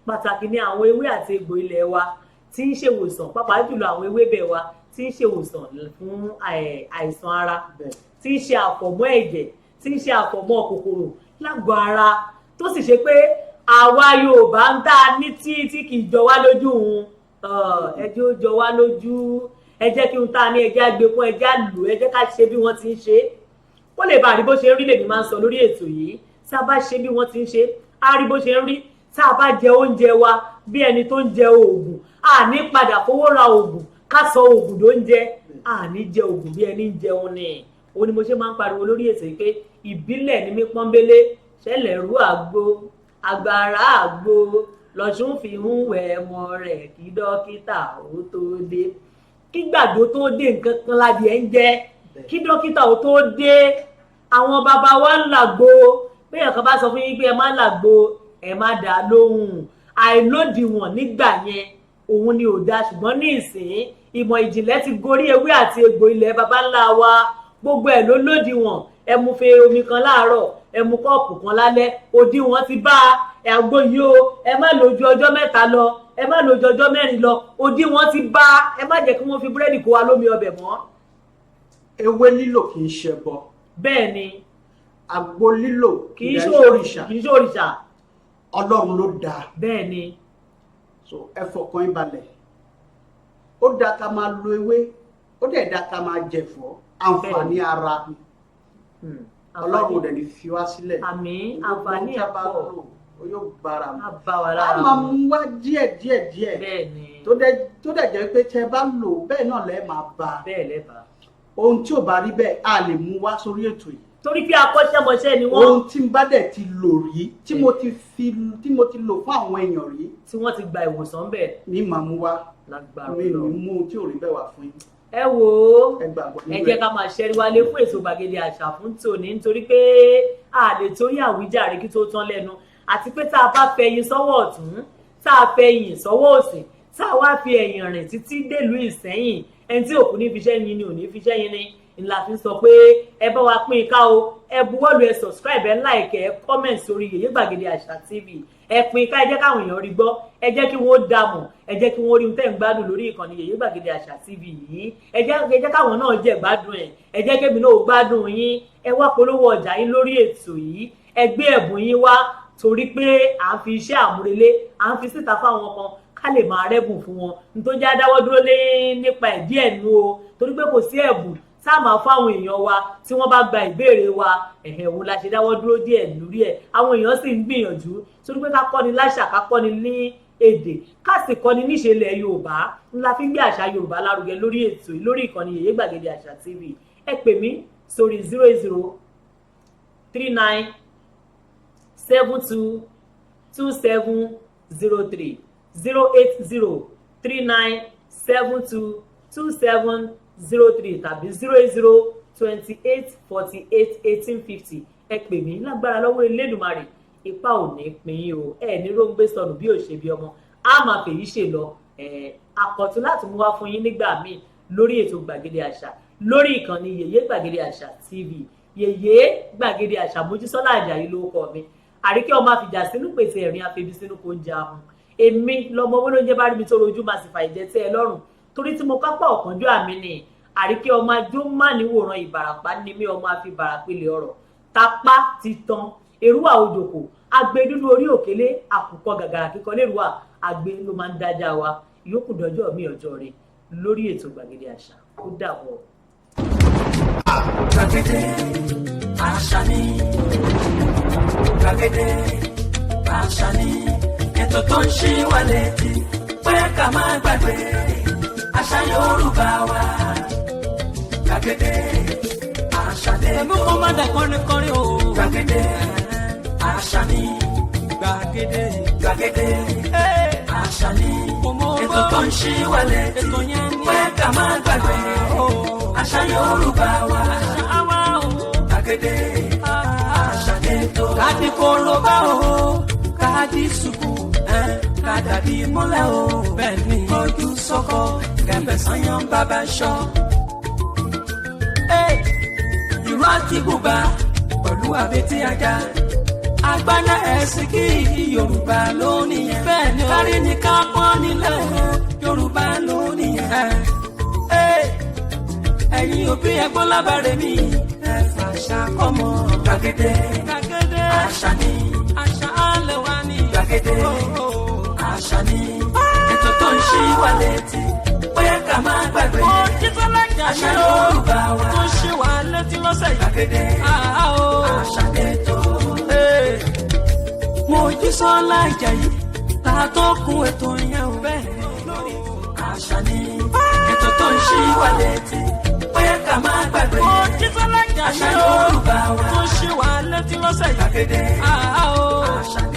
pàtàkì ní àwọn ewé àti egbò ilẹ̀ wa tí ń ṣèwòsàn, pàápàá jùlọ àwọn ewébẹ̀ wa tí ń ṣèwòsàn fún àìsàn ara, tí ń ṣe àfọ̀mọ́ ẹ̀jẹ̀, tí ń ṣe àfọ̀mọ́ kòkòrò lágọ̀ọ́ ara, tó sì ṣe pé àwa Yorùbá ń tá a ní tí kì í jọ wá lójú òun. Ẹ jẹ́ ó jọ wá lójú. Ẹ jẹ́ kí n tá a ní, ẹ jẹ́ á gbé fún, ẹ jẹ́ á lò, ẹ jẹ́ ká ṣe bí wọ́n ti ń ṣe é, ó lè bá rí bó ṣe ń rí. Lèmi máa ń sọ lórí ètò yìí, tá a bá ṣe bí wọ́n ti ń ṣe, á rí bó ṣe ń rí. Tá a bá jẹ oúnjẹ wa bí ẹni tó ń jẹ oògùn, a ní padà fowó ra oògùn, ká sọ oògùn ló ń jẹ, a ní jẹ oògùn bí ẹni ń jẹun ni. Òun ni mo ṣe máa ń pariwo lórí ètò yìí pé ìbílẹ̀ ni mí pọ́nbélé, ṣẹlẹ̀ rú àgbo, agbára àgbo lọ́sùn fi ń wẹ̀ ẹmọ rẹ̀ kí dókítà ó tó dé, kí gbàdó tó dé, nǹkan kan ládìẹ ń jẹ. Kí dókítà ó tó dé, àwọn bàbá wa ń làgbo. Bẹ́ẹ̀ kan bá sọ fún yín pé ẹ má làgbo, ẹ má dá lóhùn. Àìlódiwọ̀n nígbà yẹn òun ni ò dáa, ṣùgbọ́n ní ìsín, ìmọ̀ ìjìnlẹ̀ ti gorí ewé àti egbò ilẹ̀ baba ńlá wa. Gbogbo ẹ̀ ló lódiwọ̀n. Ẹ mu fe omi kan láàárọ̀, ẹ mu kọ́ọ̀pù kan lálẹ́, òdiwọ̀n ti bá àgbo yìí o. Ẹ má lò ju ọjọ́ 3 lọ, ẹ má lò ju ọjọ́ 4 lọ, òdiwọ̀n ti bá. Ẹ má jẹ́ kí wọ́n fi búrẹ́dì kó wa lómi ọbẹ̀ mọ́. Ewé lílò kì í ṣẹbọ. Bẹ́ẹ̀ ni. Àgbo lílò kì í dẹ̀ ṣe òrìṣà. Kì í ṣe òrìṣà. Ọlọ́run ló dáa. Bẹ́ẹ̀ ni. So ẹ fọkàn yín balẹ̀, ó dáa ká máa lo ewé, ó dẹ̀ dáa ká máa jẹ̀fọ́, àǹfààní ara ni. Ọlọ́run ò dẹ̀ ní fi wá sílẹ̀. Àmín. Gbogbo Àǹfààní ohun tí a ẹ̀ bá pọ̀. lò, ó yóò bára mu. Á bá wa A lára máa mu. mú wá díẹ̀ díẹ̀ díẹ̀. Bẹ́ẹ̀ ni. Tó dẹ̀ jẹ́ pé tẹ́ bá lò bẹ́ẹ̀ náà lẹ́ẹ̀ máa bá a. Bẹ́ẹ̀ lẹ́bàá. Ohun tí ò bá rí bẹ́ẹ̀, a lè mú wá sórí ètò yìí. Torí pé akọ́ṣẹ́mọṣẹ́ ni wọ́n. Ohun tí n bá dẹ̀ ti lò rí, tí mo ti fi, tí mo ti lò fún àwọn èèyàn rí, tí wọ́n ti gba ìwòsàn bẹ́ẹ̀, ní màá mú wá. Lágbára Mi ní Ọlọ́run. mú ohun tí ò rí bẹ́ẹ̀ wá fún yín. Ẹ wò ó, Ẹ gbàgbọ́ ẹ nínú jẹ́ ẹ̀. ká máa ṣẹ́rí wálé fún ètò Gbàgede Àṣà fún tòní, nítorí pé a lè torí àwíjàre kí tó tán lẹ́nu, àti pé tá a bá fẹ̀yìn sọ́wọ́ ọ̀tún, tá a fẹ̀yìn sọ́wọ́ òsì, tá a wá fi ẹ̀yìn rìn títí délùú Ìsẹ́yìn, ẹni tí òkú ní fiṣẹ́ yin ni ò ní fiṣẹ́ yin ni. Ńlá fi ń sọ pé ẹ bá wa pín in ká o, ẹ buwọ́lù, ẹ subscribe, ẹ like, ẹ comment sórí Yèyé Gbàgede Àṣà TV. Ẹ pín in ká, ẹ jẹ́ káwọn èèyàn rí gbọ́, ẹ jẹ́ kí wọ́n dà mọ̀, ẹ jẹ́ kí wọ́n rí ohun tẹ́ ń gbádùn lórí ìkànnì Yèyé Gbàgede Àṣà TV yìí. Ẹ jẹ́ káwọn náà jẹ́ gbádùn ẹ̀, ẹ jẹ́ kémi náà ó gbádùn yín. Ẹ wá polówó ọjà yín lórí ètò yìí, ẹ gbé ẹ̀bùn yín wá, torí pé à ń fi iṣẹ́ àmúrelé, à ń fi síta fáwọn kan ká lè máa rẹ́bùn fún wọn. Nítorí já dáwọ́ dúró lé nípa ẹ̀ díẹ̀ nu o, torí pé kò sí ẹ̀bùn tá a máa fáwọn èèyàn wa tí wọ́n bá gba ìbéèrè wa. Ẹ̀hẹ̀, òun la ṣe dáwọ́ dúró díẹ̀ lórí ẹ̀. Àwọn èèyàn sì ń gbìyànjú, torí pé ká kọ́ni láṣà, ká kọ́ni ní èdè, ká sì kọ́ni níṣe ilẹ̀ Yorùbá ńlá fi ń gbé àṣà Yorùbá lárugẹ lórí ètò yìí, lórí ìkànnì Yèyé Gbàgede Àṣà TV. Ẹ pè mí sórí 08039722703, 08039722703 tàbí 08028481850. Ẹ pè mí. Lágbára lọ́wọ́ Elédùmarè, ipa ò ní pín yín o, ẹ ní róńgbé sọnù bí ò ṣe bí ọmọ. A máa fèyí ṣe lọ, àkọ̀tún láti mú wá fún yín nígbà míì lórí ètò Gbàgede Àṣà lórí ìkànnì Yèyé Gbàgede Àṣà TV. Yèyé Gbàgede Àṣà, Mojísọ́lá Àjàyí ló kọ mi. Àríkẹ́ ọmọ àfìjà sínú pèsè ẹ̀rín afẹ́bí sínú kò ń jẹ ahun. Èmi lọmọ owó lóúnjẹ bá rí mi tó rojú, máa sì fà ìjẹ tẹ́ ẹ lọ́rùn, torí tí mo kápá ọ̀kánjú àmì ni. Àríkẹ́ ọmọ ajó má níwòran Ìbàràpá ni mí, ọmọ àfi bàràpilẹ̀ ọ̀rọ̀ tapá ti tan èrúwà òjòkó agbe dúdú orí òkèlé, àkùkọ gàgàrà kíkọ lérúwà, agbe ló máa ń dájà wa. Yòókù dọjọ́ mi, ọjọ́ rẹ̀ lórí ètò Gbàgede Àṣà. Ó dàbọ̀. Gbàgede Àṣà ni, Gbàgede Àṣà ni, ètò tó ń ṣí wa létí pé ká má gbàgbé àṣà Yorùbá wa. Gbàgede Àṣà ni. Ẹ̀mú kó má dà kọrin kọrin o. Gbàgede Àṣà ni. Gbàgede. Gbàgede Àṣà ni, ètò tó ń ṣí wa létí Ètò yẹn ni. pé ká má gbàgbé àṣà Yorùbá wa. Àṣà wa o. Gbàgede Àṣà lètò. Káàdì korobá o, káàdì sùkú, kádàbí mọ́lẹ̀ o. Bẹ́ẹ̀ ni kọjú sọ́kọ, kẹfẹ́ sanyán bàbá ṣọ. Ìró àti bùbá pẹ̀lú àbètí ajá. Agbáná ẹ̀sìn kí Yorùbá ló nìyẹn. Bẹ́ẹ̀ ni o. Kárí ni ká pọ́n nílẹ̀, Yorùbá ló nìyẹn. Ẹ̀yin òbí, ẹ̀gbọ́n lábàárẹ̀ mi, ẹ fàṣà kọ́mọ. Gbàgede Gbàgede Àṣà ni. Àṣà alẹ́ wa ni. Gbàgede Àṣà ni, ètò tó ń ṣí wa létí pé ká má gbàgbé Mojísọ́lá àṣà Àjàyí o. Yorùbá wa. Tó ń ṣe wá létí lọ́sẹ̀ yìí. Gbàgede o. Àṣà lètò. Mojísọ́lá Àjàyí ta tó kún ètò yẹn o. Bẹ́ẹ̀ àṣà ni, ètò tó ń ṣí wa létí pé ká má gbàgbé Mojísọ́lá àṣà Àjàyí o. Yorùbá wa. Tó ń ṣe wá létí lọ́sẹ̀ yìí. Gbàgede o. Àṣà.